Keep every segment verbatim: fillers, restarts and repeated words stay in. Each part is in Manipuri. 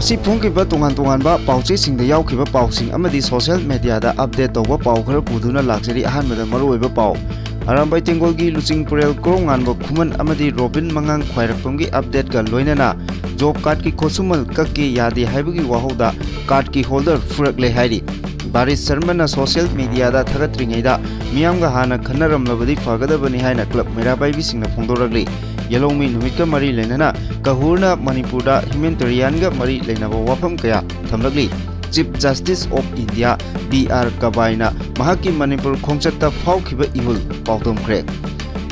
ꯉꯁꯤ ꯐꯣꯡꯈꯤꯕ ꯇꯣꯉꯥꯟ ꯇꯣꯉꯥꯟꯕ ꯄꯥꯎꯆꯦꯁꯤꯡꯗ ꯌꯥꯎꯈꯤꯕ ꯄꯥꯎꯁꯤꯡ ꯑꯃꯗꯤ social media ꯗ update ꯇꯧꯕ ꯄꯥꯎ ꯈꯔ ꯄꯨꯗꯨꯅ ꯂꯥꯛꯆꯔꯤ꯫ ꯑꯍꯥꯟꯕꯗ ꯃꯔꯨꯑꯣꯏꯕ ꯄꯥꯎ꯫ ꯑꯔꯥꯝꯕꯥꯏ ꯇꯦꯡꯒꯣꯜꯒꯤ ꯂꯨꯆꯤꯡ ꯄꯨꯔꯦꯜ ꯀꯣꯔꯧꯉꯥꯟꯕ ꯈꯨꯃꯟ ꯑꯃꯗꯤ ꯔꯣꯕꯤꯟ ꯃꯉꯥꯡ ꯈ꯭ꯋꯥꯏꯔꯥꯛꯄꯝꯒꯤ update ꯀ ꯂꯣꯏꯅꯅ job card ꯀꯤ ꯈꯣꯠꯁꯨꯃꯜ ꯀꯛꯀꯦ ꯌꯥꯗꯦ ꯍꯥꯏꯕꯒꯤ ꯋꯥꯍꯧꯗ card ꯀꯤ holder ꯐꯨꯔꯛꯂꯦ ꯍꯥꯏꯔꯤ꯫ ꯕꯥꯔꯤꯁ ꯁꯔꯃꯅ social media ꯗ ꯊꯥꯒꯠꯇ꯭ꯔꯤꯉꯩꯗ ꯃꯤꯌꯥꯝꯒ ꯍꯥꯟꯅ ꯈꯟꯅꯔꯝꯂꯕꯗꯤ ꯐꯒꯗꯕꯅꯤ ꯍꯥꯏꯅ club ꯃꯩꯔꯥ ꯄꯥꯏꯕꯤꯁꯤꯡꯅ ꯐꯣꯡꯗꯣꯔꯛꯂꯤ꯫ ꯌꯦꯜꯍꯧꯃꯤ ꯅꯨꯃꯤꯠꯀ ꯃꯔꯤ ꯂꯩꯅꯅ ꯀꯍꯨꯔꯅ ꯃꯅꯤꯄꯨꯔꯗ humanitarian ꯒ ꯃꯔꯤ ꯂꯩꯅꯕ ꯋꯥꯐꯝ ꯀꯌꯥ ꯊꯝꯂꯛꯂꯤ꯫ Chief Justice of India B R ꯒꯕꯥꯏꯅ ꯃꯍꯥꯛꯀꯤ ꯃꯅꯤꯄꯨꯔ ꯈꯣꯡꯆꯠꯇ ꯐꯥꯎꯈꯤꯕ ꯏꯍꯨꯜ ꯄꯥꯎꯗꯝꯈ꯭ꯔꯦ꯫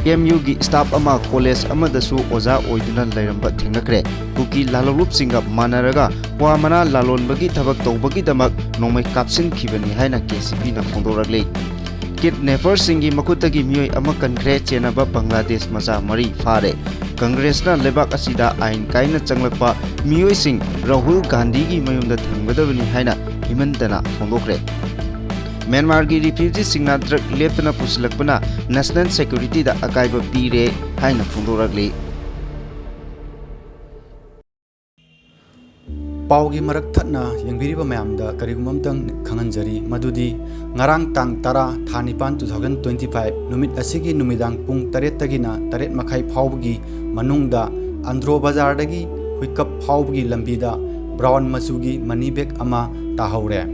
ꯑꯦꯝ ꯌꯨ ꯒꯤ staff ꯑꯃ college ꯑꯃꯗꯁꯨ ꯑꯣꯖꯥ ꯑꯣꯏꯗꯨꯅ ꯂꯩꯔꯝꯕ ꯊꯦꯡꯅꯈ꯭ꯔꯦ꯫ ꯀꯨꯀꯤ ꯂꯥꯂꯣꯡꯂꯨꯞꯁꯤꯡꯒ ꯃꯥꯟꯅꯔꯒ ꯀ꯭ꯋꯥ ꯃꯅꯥ ꯂꯥꯂꯣꯟꯕꯒꯤ ꯊꯕꯛ ꯇꯧꯕꯒꯤꯗꯃꯛ ꯅꯣꯡꯃꯩ ꯀꯥꯞꯁꯤꯟꯈꯤꯕꯅꯤ ꯍꯥꯏꯅ ꯀꯦ ꯁꯤ ꯕꯤ ꯅ ꯐꯣꯡꯗꯣꯔꯛꯂꯤ꯫ Kidnapper ꯁꯤꯡꯒꯤ ꯃꯈꯨꯠꯇꯒꯤ ꯃꯤꯑꯣꯏ ꯑꯃ ꯀꯟꯈ꯭ꯔꯦ, ꯆꯦꯟꯅꯕ ꯕꯪꯒ꯭ꯂꯥꯗꯦꯁ ꯃꯆꯥ ꯃꯔꯤ ꯐꯥꯔꯦ꯫ ꯀꯪꯒ꯭ꯔꯦꯁꯅ ꯂꯩꯕꯥꯛ ꯑꯁꯤꯗ ꯑꯥꯏꯟ ꯀꯥꯏꯅ ꯆꯪꯂꯛꯄ ꯃꯤꯑꯣꯏꯁꯤꯡ ꯔꯥꯍꯨꯜ ꯒꯥꯟꯙꯤꯒꯤ ꯃꯌꯨꯝꯗ ꯊꯝꯒꯗꯕꯅꯤ ꯍꯥꯏꯅ ꯍꯤꯃꯟꯇꯅ ꯐꯣꯡꯗꯣꯛꯈ꯭ꯔꯦ꯫ ꯃ꯭ꯌꯥꯟꯃꯥꯔꯒꯤ refugee ꯁꯤꯡꯅ drug ꯂꯦꯞꯇꯅ ꯄꯨꯁꯤꯜꯂꯛꯄꯅ national security ꯗ ꯑꯀꯥꯏꯕ ꯄꯤꯔꯦ ꯍꯥꯏꯅ ꯐꯣꯡꯗꯣꯔꯛꯂꯤ꯫ ꯄꯥꯎꯒꯤ ꯃꯔꯛ ꯊꯠꯅ ꯌꯦꯡꯕꯤꯔꯤꯕ ꯃꯌꯥꯝꯗ ꯀꯔꯤꯒꯨꯝꯕ ꯑꯝꯇꯪ ꯈꯪꯍꯟꯖꯔꯤ, ꯃꯗꯨꯗꯤ ꯉꯔꯥꯡ ꯇꯥꯡ ꯇꯔꯥ, ꯊꯥ ꯅꯤꯄꯥꯟ, two thousand twenty five, ꯅꯨꯃꯤꯠ ꯑꯁꯤꯒꯤ ꯅꯨꯃꯤꯗꯥꯡ ꯄꯨꯡ ꯇꯔꯦꯠꯇꯒꯤꯅ ꯇꯔꯦꯠ ꯃꯈꯥꯏ ꯐꯥꯎꯕꯒꯤ ꯃꯅꯨꯡꯗ ꯑꯟꯗ꯭ꯔꯣ ꯕꯖꯥꯔꯗꯒꯤ ꯍꯨꯏꯀꯞ ꯐꯥꯎꯕꯒꯤ ꯂꯝꯕꯤꯗ brown ꯃꯆꯨꯒꯤ money bag ꯑꯃ ꯇꯥꯍꯧꯔꯦ꯫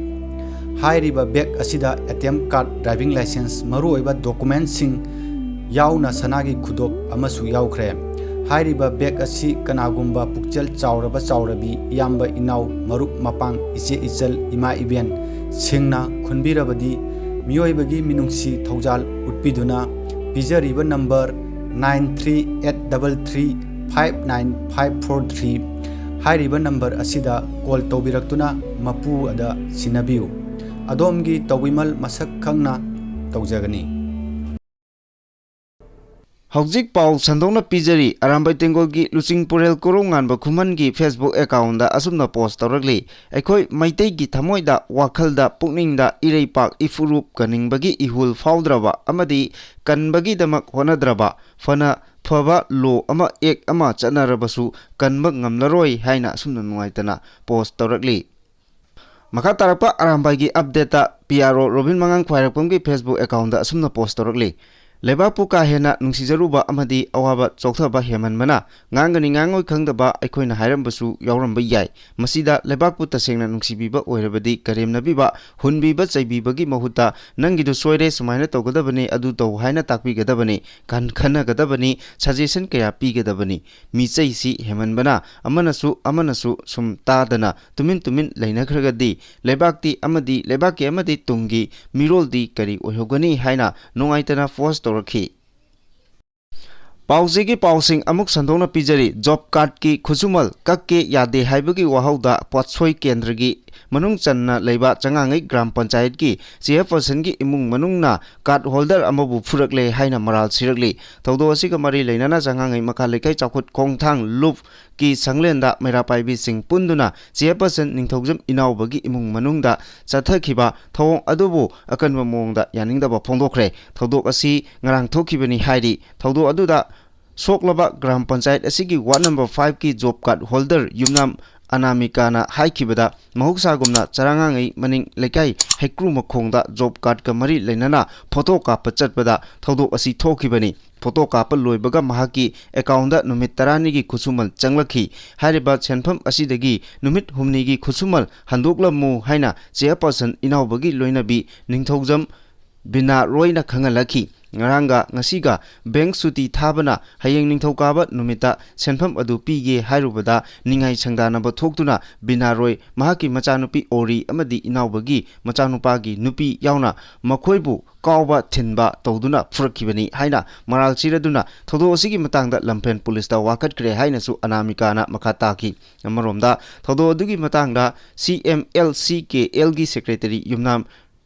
ꯍꯥꯏꯔꯤꯕ bag ꯑꯁꯤꯗ A T M card, driving licence, ꯃꯔꯨꯑꯣꯏꯕ document ꯁꯤꯡ ꯌꯥꯎꯅ ꯁꯅꯥꯒꯤ ꯈꯨꯗꯣꯞ ꯑꯃꯁꯨ ꯌꯥꯎꯈ꯭ꯔꯦ꯫ ꯍꯥꯏꯔꯤꯕ bag ꯑꯁꯤ ꯀꯅꯥꯒꯨꯝꯕ ꯄꯨꯛꯆꯦꯜ ꯆꯥꯎꯔꯕ ꯆꯥꯎꯔꯕꯤ, ꯏꯌꯥꯝꯕ ꯏꯅꯥꯎ, ꯃꯔꯨꯞ ꯃꯄꯥꯡ, ꯏꯆꯦ ꯏꯆꯜ, ꯏꯃꯥ ꯏꯕꯦꯟ ꯁꯤꯡꯅ ꯈꯨꯟꯕꯤꯔꯕꯗꯤ ꯃꯤꯑꯣꯏꯕꯒꯤ ꯃꯤꯅꯨꯡꯁꯤ ꯊꯧꯖꯥꯜ ꯎꯠꯄꯤꯗꯨꯅ ꯄꯤꯖꯔꯤꯕ number nine three eight double three five nine five four three ꯍꯥꯏꯔꯤꯕ number ꯑꯁꯤꯗ call ꯇꯧꯕꯤꯔꯛꯇꯨꯅ ꯃꯄꯨ ꯑꯗ ꯁꯤꯟꯅꯕꯤꯌꯨ꯫ ꯑꯗꯣꯝꯒꯤ ꯇꯧꯕꯤꯃꯜ ꯃꯁꯛ ꯈꯪꯅ ꯇꯧꯖꯒꯅꯤ꯫ ꯍꯧꯖꯤꯛ ꯄꯥꯎ ꯁꯟꯗꯣꯛꯅ ꯄꯤꯖꯔꯤ꯫ ꯑꯔꯥꯝꯕꯥꯏ ꯇꯦꯡꯒꯣꯜꯒꯤ ꯂꯨꯆꯤꯡ ꯄꯨꯔꯦꯜ ꯀꯣꯔꯧꯉꯥꯟꯕ ꯈꯨꯃꯟꯒꯤ Facebook account ꯗ ꯑꯁꯨꯝꯅ post ꯇꯧꯔꯛꯂꯤ꯫ ꯑꯩꯈꯣꯏ ꯃꯩꯇꯩꯒꯤ ꯊꯃꯣꯏꯗ, ꯋꯥꯈꯜꯗ, ꯄꯨꯛꯅꯤꯡꯗ ꯏꯔꯩꯄꯥꯛ ꯏꯐꯨꯔꯨꯞ ꯀꯟꯅꯤꯡꯕꯒꯤ ꯏꯍꯨꯜ ꯐꯥꯎꯗ꯭ꯔꯕ ꯑꯃꯗꯤ ꯀꯟꯕꯒꯤꯗꯃꯛ ꯍꯣꯠꯅꯗ꯭ꯔꯕ, ꯐꯅ ꯐꯕ ꯂꯣ ꯑꯃ, ꯑꯦꯛ ꯑꯃ ꯆꯠꯅꯔꯕꯁꯨ ꯀꯟꯕ ꯉꯝꯂꯔꯣꯏ ꯍꯥꯏꯅ ꯑꯁꯨꯝꯅ ꯅꯨꯡꯉꯥꯏꯇꯅ ꯄꯣꯁ ꯇꯧꯔꯛꯂꯤ꯫ ꯃꯈꯥ ꯇꯥꯔꯛꯄ ꯑꯔꯥꯝꯕꯥꯏꯒꯤ ꯑꯞꯗꯦꯠꯇ ꯄꯤ ꯑꯥꯔ ꯑꯣ ꯔꯣꯕꯤꯟ ꯃꯉꯥꯡ ꯈ꯭ꯋꯥꯏꯔꯥꯛꯄꯝꯒꯤ ꯐꯦꯁꯕꯨꯛ ꯑꯦꯀꯥꯎꯟꯗ ꯑꯁꯨꯝꯅ ꯄꯣꯁ ꯇꯧꯔꯛꯂꯤ꯫ ꯂꯩꯕꯥꯛꯄꯨ ꯀꯥ ꯍꯦꯟꯅ ꯅꯨꯡꯁꯤꯖꯔꯨꯕ ꯑꯃꯗꯤ ꯑꯋꯥꯕ ꯆꯣꯛꯊꯕ ꯍꯦꯟꯃꯟꯕꯅ ꯉꯥꯡꯒꯅꯤ ꯉꯥꯡꯉꯣꯏ ꯈꯪꯗꯕ ꯑꯩꯈꯣꯏꯅ ꯍꯥꯏꯔꯝꯕꯁꯨ ꯌꯥꯎꯔꯝꯕ ꯌꯥꯏ꯫ ꯃꯁꯤꯗ ꯂꯩꯕꯥꯛꯄꯨ ꯇꯁꯦꯡꯅ ꯅꯨꯡꯁꯤꯕꯤꯕ ꯑꯣꯏꯔꯕꯗꯤ ꯀꯔꯦꯝꯅꯕꯤꯕ, ꯍꯨꯟꯕꯤꯕ, ꯆꯩꯕꯤꯕꯒꯤ ꯃꯍꯨꯠꯇ "ꯅꯪꯒꯤꯗꯨ ꯁꯣꯏꯔꯦ, ꯁꯨꯃꯥꯏꯅ ꯇꯧꯒꯗꯕꯅꯤ, ꯑꯗꯨ ꯇꯧ" ꯍꯥꯏꯅ ꯇꯥꯛꯄꯤꯒꯗꯕꯅꯤ, ꯈꯟ-, ꯈꯟꯅꯒꯗꯕꯅꯤ, ꯁꯖꯦꯁꯟ ꯀꯌꯥ ꯄꯤꯒꯗꯕꯅꯤ꯫ ꯃꯤꯆꯩꯁꯤ ꯍꯦꯟꯃꯟꯕꯅ ꯑꯃꯅꯁꯨ ꯑꯃꯅꯁꯨ ꯁꯨꯝ ꯇꯥꯗꯅ ꯇꯨꯃꯤꯟ ꯇꯨꯃꯤꯟ ꯂꯩꯅꯈ꯭ꯔꯒꯗꯤ ꯂꯩꯕꯥꯛꯇꯤ ꯑꯃꯗꯤ ꯂꯩꯕꯥꯛꯀꯤ ꯑꯃꯗꯤ ꯇꯨꯡꯒꯤ ꯃꯤꯔꯣꯜꯗꯤ ꯀꯔꯤ ꯑꯣꯏꯍꯧꯒꯅꯤ ꯍꯥꯏꯅ ꯅꯨꯡꯉꯥꯏꯇꯅ ꯄꯣꯁ ꯇꯧꯔꯛꯈꯤ꯫ ꯄꯥꯎꯆꯦꯒꯤ ꯄꯥꯎꯁꯤꯡ ꯑꯃꯨꯛ ꯁꯟꯗꯣꯛꯅ ꯄꯤꯖꯔꯤ꯫ ꯖꯣꯕ ꯀꯥꯔꯗꯀꯤ ꯈꯨꯠꯁꯨꯃꯜ ꯀꯛꯀꯦ ꯌꯥꯗꯦ ꯍꯥꯏꯕꯒꯤ ꯋꯥꯍꯧꯗ ꯄꯣꯠꯁꯣꯏ ꯀꯦꯟꯗ꯭ꯔꯒꯤ ꯃꯅꯨꯡ ꯆꯟꯅ ꯂꯩꯕ ꯆꯉꯥꯡꯉꯩ ꯒ꯭ꯔꯥꯝ ꯄꯟꯆꯥꯌꯠꯀꯤ ꯆꯦꯌꯔꯄꯔꯁꯟꯒꯤ ꯏꯃꯨꯡ ꯃꯅꯨꯡꯅ ꯀꯥꯔꯗ ꯍꯣꯜꯗꯔ ꯑꯃꯕꯨ ꯐꯨꯔꯛꯂꯦ ꯍꯥꯏꯅ ꯃꯔꯥꯜ ꯁꯤꯔꯛꯂꯤ꯫ ꯊꯧꯗꯣꯛ ꯑꯁꯤꯒ ꯃꯔꯤ ꯂꯩꯅꯅ ꯆꯉꯥꯡꯉꯩ ꯃꯈꯥ ꯂꯩꯀꯥꯏ ꯆꯥꯎꯈꯨꯠ ꯈꯣꯡꯊꯥꯡ ꯂꯨꯞꯀꯤ ꯁꯪꯂꯦꯟꯗ ꯃꯩꯔꯥ ꯄꯥꯏꯕꯤꯁꯤꯡ ꯄꯨꯟꯗꯨꯅ ꯆꯦꯌꯔꯄꯔꯁꯟ ꯅꯤꯡꯊꯧꯖꯝ ꯏꯅꯥꯎꯕꯒꯤ ꯏꯃꯨꯡ ꯃꯅꯨꯡꯗ ꯆꯠꯊꯈꯤꯕ ꯊꯧꯑꯣꯡ ꯑꯗꯨꯕꯨ ꯑꯀꯟꯕ ꯃꯑꯣꯡꯗ ꯌꯥꯅꯤꯡꯗꯕ ꯐꯣꯡꯗꯣꯛꯈ꯭ꯔꯦ꯫ ꯊꯧꯗꯣꯛ ꯑꯁꯤ ꯉꯔꯥꯡ ꯊꯣꯛꯈꯤꯕꯅꯤ ꯍꯥꯏꯔꯤ꯫ ꯊꯧꯗꯣꯛ ꯑꯗꯨꯗ ꯁꯣꯛꯂꯕ ꯒ꯭ꯔꯥꯝ ꯄꯟꯆꯥꯌꯠ ꯑꯁꯤꯒꯤ ꯋꯥꯔꯗ ꯅꯝꯕꯔ ꯐꯥꯏꯚꯀꯤ ꯖꯣꯕ ꯀꯥꯔꯗ ꯍꯣꯜꯗꯔ ꯌꯨꯝꯅꯥꯝ ꯑꯅꯥꯃꯤꯀꯥꯅ ꯍꯥꯏꯈꯤꯕꯗ, ꯃꯍꯧꯁꯥꯒꯨꯝꯅ ꯆꯔꯥꯉꯥꯡꯉꯩ ꯃꯅꯤꯡ ꯂꯩꯀꯥꯏ ꯍꯩꯀ꯭ꯔꯨ ꯃꯈꯣꯡꯗ ꯖꯣꯕ ꯀꯥꯔꯗꯀ ꯃꯔꯤ ꯂꯩꯅꯅ ꯐꯣꯇꯣ ꯀꯥꯞꯄ ꯆꯠꯄꯗ ꯊꯧꯗꯣꯛ ꯑꯁꯤ ꯊꯣꯛꯈꯤꯕꯅꯤ꯫ ꯐꯣꯇꯣ ꯀꯥꯞꯄ ꯂꯣꯏꯕꯒ ꯃꯍꯥꯛꯀꯤ ꯑꯦꯀꯥꯎꯟꯗ ꯅꯨꯃꯤꯠ ꯇꯔꯥꯅꯤꯒꯤ ꯈꯨꯠꯁꯨꯃꯜ ꯆꯪꯂꯛꯈꯤ꯫ ꯍꯥꯏꯔꯤꯕ ꯁꯦꯟꯐꯝ ꯑꯁꯤꯗꯒꯤ ꯅꯨꯃꯤꯠ ꯍꯨꯝꯅꯤꯒꯤ ꯈꯨꯠꯁꯨꯃꯜ ꯍꯟꯗꯣꯛꯂꯝꯃꯨ ꯍꯥꯏꯅ ꯆꯦꯌꯔꯄꯔꯁꯟ ꯏꯅꯥꯎꯕꯒꯤ ꯂꯣꯏꯅꯕꯤ ꯅꯤꯡꯊꯧꯖꯝ ꯕꯤꯅꯥ ꯔꯣꯏꯅ ꯈꯪꯍꯜꯂꯛꯈꯤ꯫ ꯉꯔꯥꯡꯒ ꯉꯁꯤꯒ ꯕꯦꯡꯛ ꯁꯨꯇꯤ ꯊꯥꯕꯅ ꯍꯌꯦꯡ ꯅꯤꯡꯊꯧꯀꯥꯕ ꯅꯨꯃꯤꯠꯇ ꯁꯦꯟꯐꯝ ꯑꯗꯨ ꯄꯤꯒꯦ ꯍꯥꯏꯔꯨꯕꯗ ꯅꯤꯡꯉꯥꯏ ꯁꯪꯗꯥꯅꯕ ꯊꯣꯛꯇꯨꯅ ꯕꯤꯅꯥ ꯔꯣꯏ, ꯃꯍꯥꯛꯀꯤ ꯃꯆꯥꯅꯨꯄꯤ ꯑꯣꯔꯤ ꯑꯃꯗꯤ ꯏꯅꯥꯎꯕꯒꯤ ꯃꯆꯥꯅꯨꯄꯥꯒꯤ ꯅꯨꯄꯤ ꯌꯥꯎꯅ ꯃꯈꯣꯏꯕꯨ ꯀꯥꯎꯕ ꯊꯤꯟꯕ ꯇꯧꯗꯨꯅ ꯐꯨꯔꯛꯈꯤꯕꯅꯤ ꯍꯥꯏꯅ ꯃꯔꯥꯜ ꯁꯤꯔꯗꯨꯅ ꯊꯧꯗꯣꯛ ꯑꯁꯤꯒꯤ ꯃꯇꯥꯡꯗ ꯂꯝꯐꯦꯜ ꯄꯨꯂꯤꯁꯇ ꯋꯥꯀꯠꯈ꯭ꯔꯦ ꯍꯥꯏꯅꯁꯨ ꯑꯅꯥꯃꯤꯀꯥꯅ ꯃꯈꯥ ꯇꯥꯈꯤ꯫ ꯑꯃꯔꯣꯝꯗ ꯊꯧꯗꯣꯛ ꯑꯗꯨꯒꯤ ꯃꯇꯥꯡꯗ ꯁꯤ ꯑꯦꯝ ꯑꯦꯜ ꯁꯤ ꯀꯦ ꯑꯦꯜꯒꯤ ꯁꯦꯀ꯭ꯔꯦꯇꯔꯤ ꯌꯨꯝꯅꯥꯝ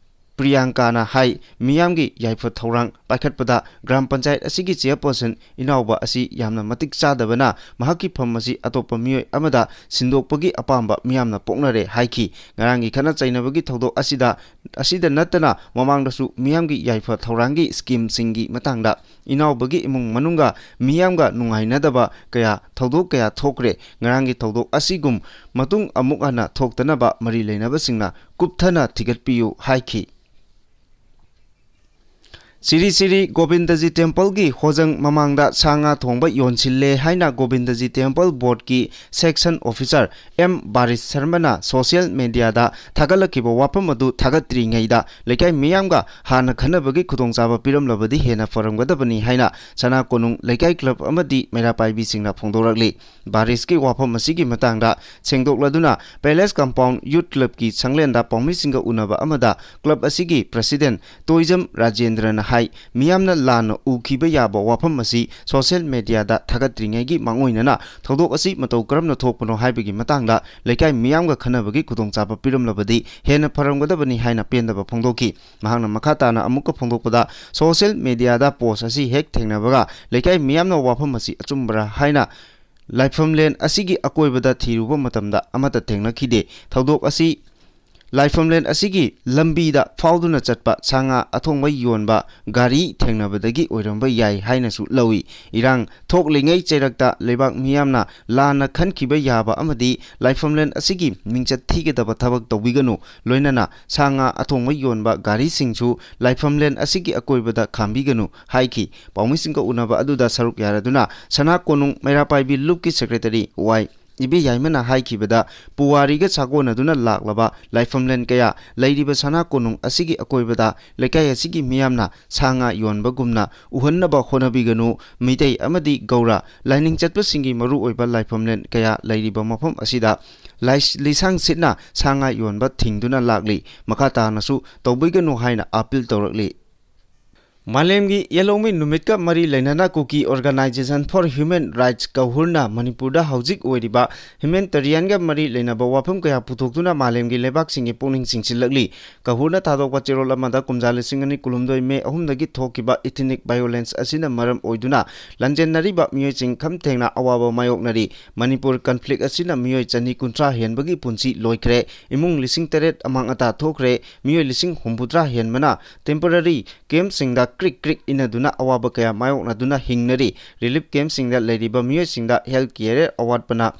ꯄ꯭ꯔꯤꯌꯥꯡꯀꯥꯅ ꯍꯥꯏ, ꯃꯤꯌꯥꯝꯒꯤ ꯌꯥꯏꯐ ꯊꯧꯔꯥꯡ ꯄꯥꯏꯈꯠꯄꯗ ꯒ꯭ꯔꯥꯝ ꯄꯟꯆꯥꯌꯠ ꯑꯁꯤꯒꯤ ꯆꯦꯌꯔꯄꯔꯁꯟ ꯏꯅꯥꯎꯕ ꯑꯁꯤ ꯌꯥꯝꯅ ꯃꯇꯤꯛ ꯆꯥꯗꯕꯅ ꯃꯍꯥꯛꯀꯤ ꯐꯝ ꯑꯁꯤ ꯑꯇꯣꯞꯄ ꯃꯤꯑꯣꯏ ꯑꯃꯗ ꯁꯤꯟꯗꯣꯛꯄꯒꯤ ꯑꯄꯥꯝꯕ ꯃꯤꯌꯥꯝꯅ ꯄꯣꯛꯅꯔꯦ ꯍꯥꯏꯈꯤ꯫ ꯉꯔꯥꯡꯒꯤ ꯈꯠꯅ ꯆꯩꯅꯕꯒꯤ ꯊꯧꯗꯣꯛ ꯑꯁꯤꯗ, ꯑꯁꯤꯗ ꯅꯠꯇꯅ ꯃꯃꯥꯡꯗꯁꯨ ꯃꯤꯌꯥꯝꯒꯤ ꯌꯥꯏꯐ ꯊꯧꯔꯥꯡꯒꯤ ꯁ꯭ꯀꯤꯝꯁꯤꯡꯒꯤ ꯃꯇꯥꯡꯗ ꯏꯅꯥꯎꯕꯒꯤ ꯏꯃꯨꯡ ꯃꯅꯨꯡꯒ ꯃꯤꯌꯥꯝꯒ ꯅꯨꯡꯉꯥꯏꯅꯗꯕ ꯀꯌꯥ, ꯊꯧꯗꯣꯛ ꯀꯌꯥ ꯊꯣꯛꯈ꯭ꯔꯦ꯫ ꯉꯔꯥꯡꯒꯤ ꯊꯧꯗꯣꯛ ꯑꯁꯤꯒꯨꯝ ꯃꯇꯨꯡ ꯑꯃꯨꯛ ꯍꯟꯅ ꯊꯣꯛꯇꯅꯕ ꯃꯔꯤ ꯂꯩꯅꯕꯁꯤꯡꯅ ꯀꯨꯞꯊꯅ ꯊꯤꯒꯠꯄꯤꯌꯨ ꯍꯥꯏꯈꯤ꯫ ꯁꯤꯔꯤ ꯁꯤꯔꯤ ꯒꯣꯕꯤꯟꯗꯖꯤ ꯇꯦꯝꯄꯜꯒꯤ ꯍꯣꯖꯪ ꯃꯃꯥꯡꯗ ꯁꯥ ꯉꯥ ꯊꯣꯡꯕ ꯌꯣꯟꯁꯤꯜꯂꯦ ꯍꯥꯏꯅ ꯒꯣꯕꯤꯟꯗꯖꯤ ꯇꯦꯝꯄꯜ ꯕꯣꯔꯗꯀꯤ ꯁꯦꯛꯁꯟ ꯑꯣꯐꯤꯁꯥꯔ ꯑꯦꯝ ꯕꯥꯔꯤꯁ ꯁꯔꯃꯅ ꯁꯣꯁꯤꯌꯦꯜ ꯃꯦꯗꯤꯌꯥꯗ ꯊꯥꯒꯠꯂꯛꯈꯤꯕ ꯋꯥꯐꯝ ꯑꯗꯨ ꯊꯥꯒꯠꯇ꯭ꯔꯤꯉꯩꯗ ꯂꯩꯀꯥꯏ ꯃꯤꯌꯥꯝꯒ ꯍꯥꯟꯅ ꯈꯟꯅꯕꯒꯤ ꯈꯨꯗꯣꯡꯆꯥꯕ ꯄꯤꯔꯝꯂꯕꯗꯤ ꯍꯦꯟꯅ ꯐꯔꯝꯒꯗꯕꯅꯤ ꯍꯥꯏꯅ ꯁꯅꯥ ꯀꯣꯅꯨꯡ ꯂꯩꯀꯥꯏ ꯀ꯭ꯂꯕ ꯑꯃꯗꯤ ꯃꯩꯔꯥ ꯄꯥꯏꯕꯤꯁꯤꯡꯅ ꯐꯣꯡꯗꯣꯔꯛꯂꯤ꯫ ꯕꯥꯔꯤꯁꯀꯤ ꯋꯥꯐꯝ ꯑꯁꯤꯒꯤ ꯃꯇꯥꯡꯗ ꯁꯦꯡꯗꯣꯛꯂꯗꯨꯅ ꯄꯦꯂꯦꯁ ꯀꯝꯄꯥꯎꯟ ꯌꯨꯠ ꯀ꯭ꯂꯕꯀꯤ ꯁꯪꯂꯦꯟꯗ ꯄꯥꯎꯃꯤꯁꯤꯡꯒ ꯎꯅꯕ ꯑꯃꯗ ꯀ꯭ꯂꯕ ꯑꯁꯤꯒꯤ ꯄ꯭ꯔꯁꯤꯗꯦꯟ ꯇꯣꯏꯖꯝ ꯔꯥꯖꯦꯟꯗ꯭ꯔꯅ ꯍꯥꯏ, ꯃꯤꯌꯥꯝꯅ ꯂꯥꯟꯅ ꯎꯈꯤꯕ ꯌꯥꯕ ꯋꯥꯐꯝ ꯑꯁꯤ ꯁꯣꯁꯤꯌꯦꯜ ꯃꯦꯗꯤꯌꯥꯗ ꯊꯥꯒꯠꯇ꯭ꯔꯤꯉꯩꯒꯤ ꯃꯥꯡꯑꯣꯏꯅꯅ ꯊꯧꯗꯣꯛ ꯑꯁꯤ ꯃꯇꯧ ꯀꯔꯝꯅ ꯊꯣꯛꯄꯅꯣ ꯍꯥꯏꯕꯒꯤ ꯃꯇꯥꯡꯗ ꯂꯩꯀꯥꯏ ꯃꯤꯌꯥꯝꯒ ꯈꯟꯅꯕꯒꯤ ꯈꯨꯗꯣꯡꯆꯥꯕ ꯄꯤꯔꯝꯂꯕꯗꯤ ꯍꯦꯟꯅ ꯐꯔꯝꯒꯗꯕꯅꯤ ꯍꯥꯏꯅ ꯄꯦꯟꯗꯕ ꯐꯣꯡꯗꯣꯛꯈꯤ꯫ ꯃꯍꯥꯛꯅ ꯃꯈꯥ ꯇꯥꯅ ꯑꯃꯨꯛꯀ ꯐꯣꯡꯗꯣꯛꯄꯗ, ꯁꯣꯁꯤꯌꯦꯜ ꯃꯦꯗꯤꯌꯥꯗ ꯄꯣꯁ ꯑꯁꯤ ꯍꯦꯛ ꯊꯦꯡꯅꯕꯒ ꯂꯩꯀꯥꯏ ꯃꯤꯌꯥꯝꯅ ꯋꯥꯐꯝ ꯑꯁꯤ ꯑꯆꯨꯝꯕꯔꯥ ꯍꯥꯏꯅ ꯂꯥꯏꯐꯝꯂꯦꯟ ꯑꯁꯤꯒꯤ ꯑꯀꯣꯏꯕꯗ ꯊꯤꯔꯨꯕ ꯃꯇꯝꯗ ꯑꯃꯠꯇ ꯊꯦꯡꯅꯈꯤꯗꯦ꯫ ꯊꯧꯗꯣꯛ ꯑꯁꯤ ꯂꯥꯏꯐꯝꯂꯦꯟ ꯑꯁꯤꯒꯤ ꯂꯝꯕꯤꯗ ꯐꯥꯎꯗꯨꯅ ꯆꯠꯄ ꯁꯥ ꯉꯥ ꯑꯊꯣꯡꯕ ꯌꯣꯟꯕ ꯒꯥꯔꯤ ꯊꯦꯡꯅꯕꯗꯒꯤ ꯑꯣꯏꯔꯝꯕ ꯌꯥꯏ ꯍꯥꯏꯅꯁꯨ ꯂꯧꯏ꯫ ꯏꯔꯥꯡ ꯊꯣꯛꯂꯤꯉꯩ ꯆꯩꯔꯛꯇ ꯂꯩꯕꯥꯛ ꯃꯤꯌꯥꯝꯅ ꯂꯥꯟꯅ ꯈꯟꯈꯤꯕ ꯌꯥꯕ ꯑꯃꯗꯤ ꯂꯥꯏꯐꯝꯂꯦꯟ ꯑꯁꯤꯒꯤ ꯃꯤꯡꯆꯠ ꯊꯤꯒꯗꯕ ꯊꯕꯛ ꯇꯧꯕꯤꯒꯅꯨ, ꯂꯣꯏꯅꯅ ꯁꯥ ꯉꯥ ꯑꯊꯣꯡꯕ ꯌꯣꯟꯕ ꯒꯥꯔꯤꯁꯤꯡꯁꯨ ꯂꯥꯏꯐꯝꯂꯦꯟ ꯑꯁꯤꯒꯤ ꯑꯀꯣꯏꯕꯗ ꯈꯥꯝꯕꯤꯒꯅꯨ ꯍꯥꯏꯈꯤ꯫ ꯄꯥꯎꯃꯤꯁꯤꯡꯒ ꯎꯅꯕ ꯑꯗꯨꯗ ꯁꯔꯨꯛ ꯌꯥꯔꯗꯨꯅ ꯁꯅꯥ ꯀꯣꯅꯨꯡ ꯃꯩꯔꯥ ꯄꯥꯏꯕꯤ ꯂꯨꯞꯀꯤ ꯁꯦꯀ꯭ꯔꯦꯇꯔꯤ ꯋꯥꯏ ꯏꯕꯦꯌꯥꯏꯃꯅ ꯍꯥꯏꯈꯤꯕꯗ, ꯄꯨꯋꯥꯔꯤꯒ ꯁꯥꯒꯣꯟꯅꯗꯨꯅ ꯂꯥꯛꯂꯕ ꯂꯥꯏꯐꯝꯂꯦꯟ ꯀꯌꯥ ꯂꯩꯔꯤꯕ ꯁꯅꯥ ꯀꯣꯅꯨꯡ ꯑꯁꯤꯒꯤ ꯑꯀꯣꯏꯕꯗ ꯂꯩꯀꯥꯏ ꯑꯁꯤꯒꯤ ꯃꯤꯌꯥꯝꯅ ꯁꯥ ꯉꯥ ꯌꯣꯟꯕꯒꯨꯝꯅ ꯎꯍꯟꯅꯕ ꯍꯣꯠꯅꯕꯤꯒꯅꯨ꯫ ꯃꯤꯇꯩ ꯑꯃꯗꯤ ꯒꯧꯔ ꯂꯥꯏꯅꯤꯡ ꯆꯠꯄꯁꯤꯡꯒꯤ ꯃꯔꯨꯑꯣꯏꯕ ꯂꯥꯏꯐꯝꯂꯦꯟ ꯀꯌꯥ ꯂꯩꯔꯤꯕ ꯃꯐꯝ ꯑꯁꯤꯗ ꯂꯥꯏ-, ꯂꯤꯁꯥꯡ ꯁꯤꯠꯅ ꯁꯥ ꯉꯥ ꯌꯣꯟꯕ ꯊꯤꯡꯗꯨꯅ ꯂꯥꯛꯂꯤ꯫ ꯃꯈꯥ ꯇꯥꯅꯁꯨ ꯇꯧꯕꯤꯒꯅꯨ ꯍꯥꯏꯅ ꯑꯥꯄꯤꯜ ꯇꯧꯔꯛꯂꯤ꯫ ꯃꯥꯂꯦꯝꯒꯤ ꯌꯦꯜꯍꯧꯃꯤ ꯅꯨꯃꯤꯠꯀ ꯃꯔꯤ ꯂꯩꯅꯅ Kuki Organisation for Human Rights ꯀꯍꯨꯔꯅ ꯃꯅꯤꯄꯨꯔꯗ ꯍꯧꯖꯤꯛ ꯑꯣꯏꯔꯤꯕ ꯍ꯭ꯌꯨꯃꯦꯅꯤꯇꯦꯔꯤꯌꯟꯒ ꯃꯔꯤ ꯂꯩꯅꯕ ꯋꯥꯐꯝ ꯀꯌꯥ ꯄꯨꯊꯣꯛꯇꯨꯅ ꯃꯥꯂꯦꯝꯒꯤ ꯂꯩꯕꯥꯛꯁꯤꯡꯒꯤ ꯄꯨꯛꯅꯤꯡ ꯆꯤꯡꯁꯤꯜꯂꯛꯂꯤ꯫ ꯀꯍꯨꯔꯅ ꯊꯥꯗꯣꯛꯄ ꯆꯦꯔꯣꯜ ꯑꯃꯗ ꯀꯨꯝꯖꯥ ꯂꯤꯁꯤꯡ ꯑꯅꯤ ꯀꯨꯟꯍꯨꯝꯗꯣꯏ ꯃꯦ ꯑꯍꯨꯝꯗꯒꯤ ꯊꯣꯛꯈꯤꯕ ethnic violence ꯑꯁꯤꯅ ꯃꯔꯝ ꯑꯣꯏꯗꯨꯅ ꯂꯥꯟꯖꯦꯟꯅꯔꯤꯕ ꯃꯤꯑꯣꯏꯁꯤꯡ ꯈꯝ ꯊꯦꯡꯅ ꯑꯋꯥꯕ ꯃꯥꯌꯣꯛꯅꯔꯤ꯫ ꯃꯅꯤꯄꯨꯔ conflict ꯑꯁꯤꯅ ꯃꯤꯑꯣꯏ ꯆꯅꯤ ꯀꯨꯟꯊ꯭ꯔꯥ ꯍꯦꯟꯕꯒꯤ ꯄꯨꯟꯁꯤ ꯂꯣꯏꯈ꯭ꯔꯦ꯫ ꯏꯃꯨꯡ ꯂꯤꯁꯤꯡ ꯇꯔꯦꯠ ꯑꯃꯥꯡ ꯑꯇꯥ ꯊꯣꯛꯈ꯭ꯔꯦ꯫ ꯃꯤꯑꯣꯏ ꯂꯤꯁꯤꯡ ꯍꯨꯝꯐꯨꯇꯔꯥ ꯍꯦꯟꯕꯅ temporary camp ꯁꯤꯡꯗ ꯀ꯭ꯔꯤꯛ ꯀ꯭ꯔꯤꯛ ꯏꯟꯅꯗꯨꯅ ꯑꯋꯥꯕ ꯀꯌꯥ ꯃꯥꯌꯣꯛꯅꯗꯨꯅ ꯍꯤꯡꯅꯔꯤ꯫ ꯔꯤꯂꯤꯐ ꯀꯦꯝꯞꯁꯤꯡꯗ ꯂꯩꯔꯤꯕ ꯃꯤꯑꯣꯏꯁꯤꯡꯗ ꯍꯦꯜꯊ ꯀꯦꯌꯔ ꯑꯋꯥꯠꯄꯅ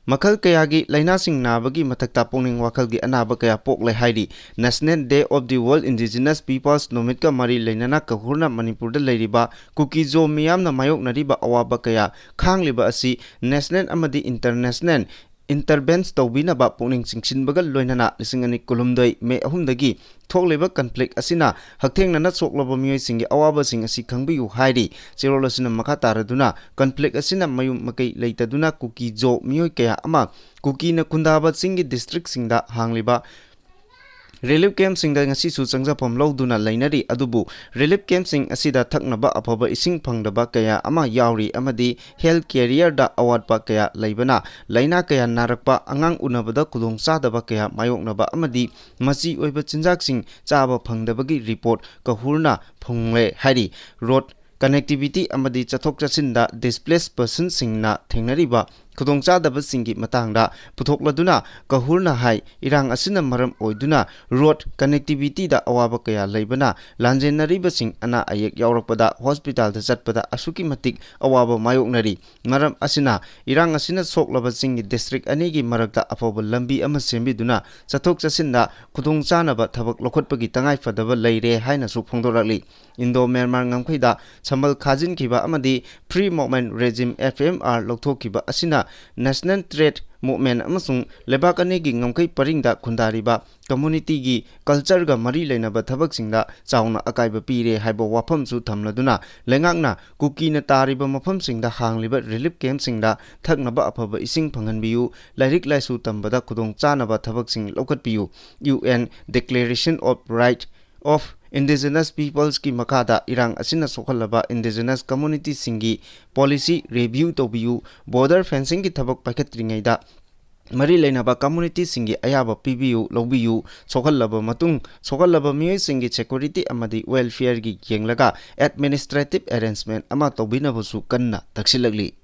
ꯃꯈꯜ ꯀꯌꯥꯒꯤ ꯂꯥꯏꯅꯥꯁꯤꯡ ꯅꯥꯕꯒꯤ ꯃꯊꯛꯇ ꯄꯨꯛꯅꯤꯡ ꯋꯥꯈꯜꯒꯤ ꯑꯅꯥꯕ ꯀꯌꯥ ꯄꯣꯛꯂꯦ ꯍꯥꯏꯔꯤ꯫ National Day of the World Indigenous Peoples ꯅꯨꯃꯤꯠꯀ ꯃꯔꯤ ꯂꯩꯅꯅ ꯀꯍꯨꯔꯅ ꯃꯅꯤꯄꯨꯔꯗ ꯂꯩꯔꯤꯕ ꯀꯨꯀꯤ-ꯖꯣ ꯃꯤꯌꯥꯝꯅ ꯃꯥꯌꯣꯛꯅꯔꯤꯕ ꯑꯋꯥꯕ ꯀꯌꯥ ꯈꯥꯡꯂꯤꯕ ꯑꯁꯤ ꯅꯦꯁꯅꯦꯜ ꯑꯃꯗꯤ ꯏꯟꯇꯔꯅꯦꯁꯅꯦꯜ ꯏꯟꯇꯔꯚꯦꯟꯁ ꯇꯧꯕꯤꯅꯕ ꯄꯨꯛꯅꯤꯡ ꯆꯤꯡꯁꯤꯟꯕꯒ ꯂꯣꯏꯅꯅ ꯂꯤꯁꯤꯡ ꯑꯅꯤ ꯀꯨꯟꯍꯨꯝꯗꯣꯏ ꯃꯦ ꯑꯍꯨꯝꯗꯒꯤ ꯊꯣꯛꯂꯤꯕ ꯀꯟꯐ꯭ꯂꯤꯛ ꯑꯁꯤꯅ ꯍꯛꯊꯦꯡꯅꯅ ꯁꯣꯛꯂꯕ ꯃꯤꯑꯣꯏꯁꯤꯡꯒꯤ ꯑꯋꯥꯕꯁꯤꯡ ꯑꯁꯤ ꯈꯪꯕꯤꯌꯨ ꯍꯥꯏꯔꯤ꯫ ꯆꯦꯔꯣꯜ ꯑꯁꯤꯅ ꯃꯈꯥ ꯇꯥꯔꯗꯨꯅ ꯀꯟꯐ꯭ꯂꯤꯛ ꯑꯁꯤꯅ ꯃꯌꯨꯝ ꯃꯀꯩ ꯂꯩꯇꯗꯨꯅ ꯀꯨꯀꯤ-ꯖꯣ ꯃꯤꯑꯣꯏ ꯀꯌꯥ ꯑꯃ ꯀꯨꯀꯤꯅ ꯈꯨꯟꯗꯥꯕ ꯆꯤꯡꯒꯤ ꯗꯤꯁꯇ꯭ꯔꯤꯛꯁꯤꯡꯗ ꯍꯥꯡꯂꯤꯕ ꯔꯤꯂꯤꯐ ꯀꯦꯝꯞꯁꯤꯡꯗ ꯉꯁꯤꯁꯨ ꯆꯪꯖꯐꯝ ꯂꯧꯗꯨꯅ ꯂꯩꯅꯔꯤ꯫ ꯑꯗꯨꯕꯨ ꯔꯤꯂꯤꯐ ꯀꯦꯝꯞꯁꯤꯡ ꯑꯁꯤꯗ ꯊꯛꯅꯕ ꯑꯐꯕ ꯏꯁꯤꯡ ꯐꯪꯗꯕ ꯀꯌꯥ ꯑꯃ ꯌꯥꯎꯔꯤ ꯑꯃꯗꯤ ꯍꯦꯜꯊ ꯀꯦꯔꯤꯌꯔꯗ ꯑꯋꯥꯠꯄ ꯀꯌꯥ ꯂꯩꯕꯅ ꯂꯥꯏꯅꯥ ꯀꯌꯥ ꯅꯥꯔꯛꯄ, ꯑꯉꯥꯡ ꯎꯅꯕꯗ ꯈꯨꯗꯣꯡꯆꯥꯗꯕ ꯀꯌꯥ ꯃꯥꯌꯣꯛꯅꯕ ꯑꯃꯗꯤ ꯃꯆꯤ ꯑꯣꯏꯕ ꯆꯤꯟꯖꯥꯛꯁꯤꯡ ꯆꯥꯕ ꯐꯪꯗꯕꯒꯤ ꯔꯤꯄꯣꯔꯠ ꯀꯍꯨꯔꯅ ꯐꯪꯂꯦ ꯍꯥꯏꯔꯤ꯫ ꯔꯣꯗ ꯀꯅꯦꯛꯇꯤꯚꯤꯇꯤ ꯑꯃꯗꯤ ꯆꯠꯊꯣꯛ ꯆꯠꯁꯤꯟꯗ ꯗꯤꯁꯄ꯭ꯂꯦꯁ ꯄꯔꯁꯟꯁꯤꯡꯅ ꯊꯦꯡꯅꯔꯤꯕ ꯈꯨꯗꯣꯡꯆꯥꯗꯕꯁꯤꯡꯒꯤ ꯃꯇꯥꯡꯗ ꯄꯨꯊꯣꯛꯂꯗꯨꯅ ꯀꯍꯨꯔꯅ ꯍꯥꯏ, ꯏꯔꯥꯡ ꯑꯁꯤꯅ ꯃꯔꯝ ꯑꯣꯏꯗꯨꯅ ꯔꯣꯗ ꯀꯅꯦꯛꯇꯤꯚꯤꯇꯤꯗ ꯑꯋꯥꯕ ꯀꯌꯥ ꯂꯩꯕꯅ ꯂꯥꯟꯖꯦꯟꯅꯔꯤꯕꯁꯤꯡ ꯑꯅꯥ ꯑꯌꯦꯛ ꯌꯥꯎꯔꯛꯄꯗ ꯍꯣꯁꯄꯤꯇꯥꯜꯗ ꯆꯠꯄꯗ ꯑꯁꯨꯛꯀꯤ ꯃꯇꯤꯛ ꯑꯋꯥꯕ ꯃꯥꯌꯣꯛꯅꯔꯤ꯫ ꯃꯔꯝ ꯑꯁꯤꯅ ꯏꯔꯥꯡ ꯑꯁꯤꯅ ꯁꯣꯛꯂꯕꯁꯤꯡꯒꯤ ꯗꯤꯁꯇ꯭ꯔꯤꯛ ꯑꯅꯤꯒꯤ ꯃꯔꯛꯇ ꯑꯐꯕ ꯂꯝꯕꯤ ꯑꯃ ꯁꯦꯝꯕꯤꯗꯨꯅ ꯆꯠꯊꯣꯛ ꯆꯠꯁꯤꯟꯗ ꯈꯨꯗꯣꯡꯆꯥꯅꯕ ꯊꯕꯛ ꯂꯧꯈꯠꯄꯒꯤ ꯇꯉꯥꯏꯐꯗꯕ ꯂꯩꯔꯦ ꯍꯥꯏꯅꯁꯨ ꯐꯣꯡꯗꯣꯔꯛꯂꯤ꯫ ꯏꯟꯗꯣ ꯃ꯭ꯌꯥꯟꯃꯥꯔ ꯉꯝꯈꯩꯗ ꯁꯝꯕꯜ ꯈꯥꯖꯤꯟꯈꯤꯕ ꯑꯃꯗꯤ free movement regime, F M R, ꯂꯧꯊꯣꯛꯈꯤꯕ ꯑꯁꯤꯅ ꯅꯦꯁꯅꯦꯜ ꯇ꯭ꯔꯦꯗ ꯃꯨꯚꯃꯦꯟꯠ ꯑꯃꯁꯨꯡ ꯂꯩꯕꯥꯛ ꯑꯅꯤꯒꯤ ꯉꯝꯈꯩ ꯄꯔꯤꯡꯗ ꯈꯨꯟꯗꯥꯔꯤꯕ ꯀꯝꯃꯨꯅꯤꯇꯤꯒꯤ ꯀꯜꯆꯔꯒ ꯃꯔꯤ ꯂꯩꯅꯕ ꯊꯕꯛꯁꯤꯡꯗ ꯆꯥꯎꯅ ꯑꯀꯥꯏꯕ ꯄꯤꯔꯦ ꯍꯥꯏꯕ ꯋꯥꯐꯝꯁꯨ ꯊꯝꯂꯗꯨꯅ ꯂꯩꯉꯥꯛꯅ ꯀꯨꯀꯤꯅ ꯇꯥꯔꯤꯕ ꯃꯐꯝꯁꯤꯡꯗ ꯍꯥꯡꯂꯤꯕ ꯔꯤꯂꯤꯐ ꯀꯦꯝꯞꯁꯤꯡꯗ ꯊꯛꯅꯕ ꯑꯐꯕ ꯏꯁꯤꯡ ꯐꯪꯍꯟꯕꯤꯌꯨ, ꯂꯥꯏꯔꯤꯛ ꯂꯥꯏꯁꯨ ꯇꯝꯕꯗ ꯈꯨꯗꯣꯡꯆꯥꯅꯕ ꯊꯕꯛꯁꯤꯡ ꯂꯧꯈꯠꯄꯤꯌꯨ, U N Declaration of Right of Indigenous Peoplesꯀꯤ ꯃꯈꯥꯗ ꯏꯔꯥꯡ ꯑꯁꯤꯅ ꯁꯣꯛꯍꯜꯂꯕ ꯏꯟꯗꯤꯖꯤꯅꯁ ꯀꯝꯃꯨꯅꯤꯇꯤꯁꯤꯡꯒꯤ ꯄꯣꯂꯤꯁꯤ ꯔꯤꯚ꯭ꯌꯨ ꯇꯧꯕꯤꯌꯨ, ꯕꯣꯔꯗꯔ ꯐꯦꯟꯁꯤꯡꯒꯤ ꯊꯕꯛ ꯄꯥꯏꯈꯠꯇ꯭ꯔꯤꯉꯩꯗ ꯃꯔꯤ ꯂꯩꯅꯕ ꯀꯝꯃꯨꯅꯤꯇꯤꯁꯤꯡꯒꯤ ꯑꯌꯥꯕ ꯄꯤꯕꯤꯌꯨ, ꯂꯧꯕꯤꯌꯨ, ꯁꯣꯛꯍꯜꯂꯕ ꯃꯇꯨꯡ ꯁꯣꯛꯍꯜꯂꯕ ꯃꯤꯑꯣꯏꯁꯤꯡꯒꯤ ꯁꯦꯀ꯭ꯌꯨꯔꯤꯇꯤ ꯑꯃꯗꯤ ꯋꯦꯜꯐꯤꯌꯔꯒꯤ ꯌꯦꯡꯂꯒ ꯑꯦꯗꯃꯤꯅꯤꯁꯇ꯭ꯔꯦꯇꯤꯚ ꯑꯦꯔꯦꯟꯖꯃꯦꯟꯠ ꯑꯃ ꯇꯧꯕꯤꯅꯕꯁꯨ ꯀꯟꯅ ꯇꯛꯁꯤꯜꯂꯛꯂꯤ꯫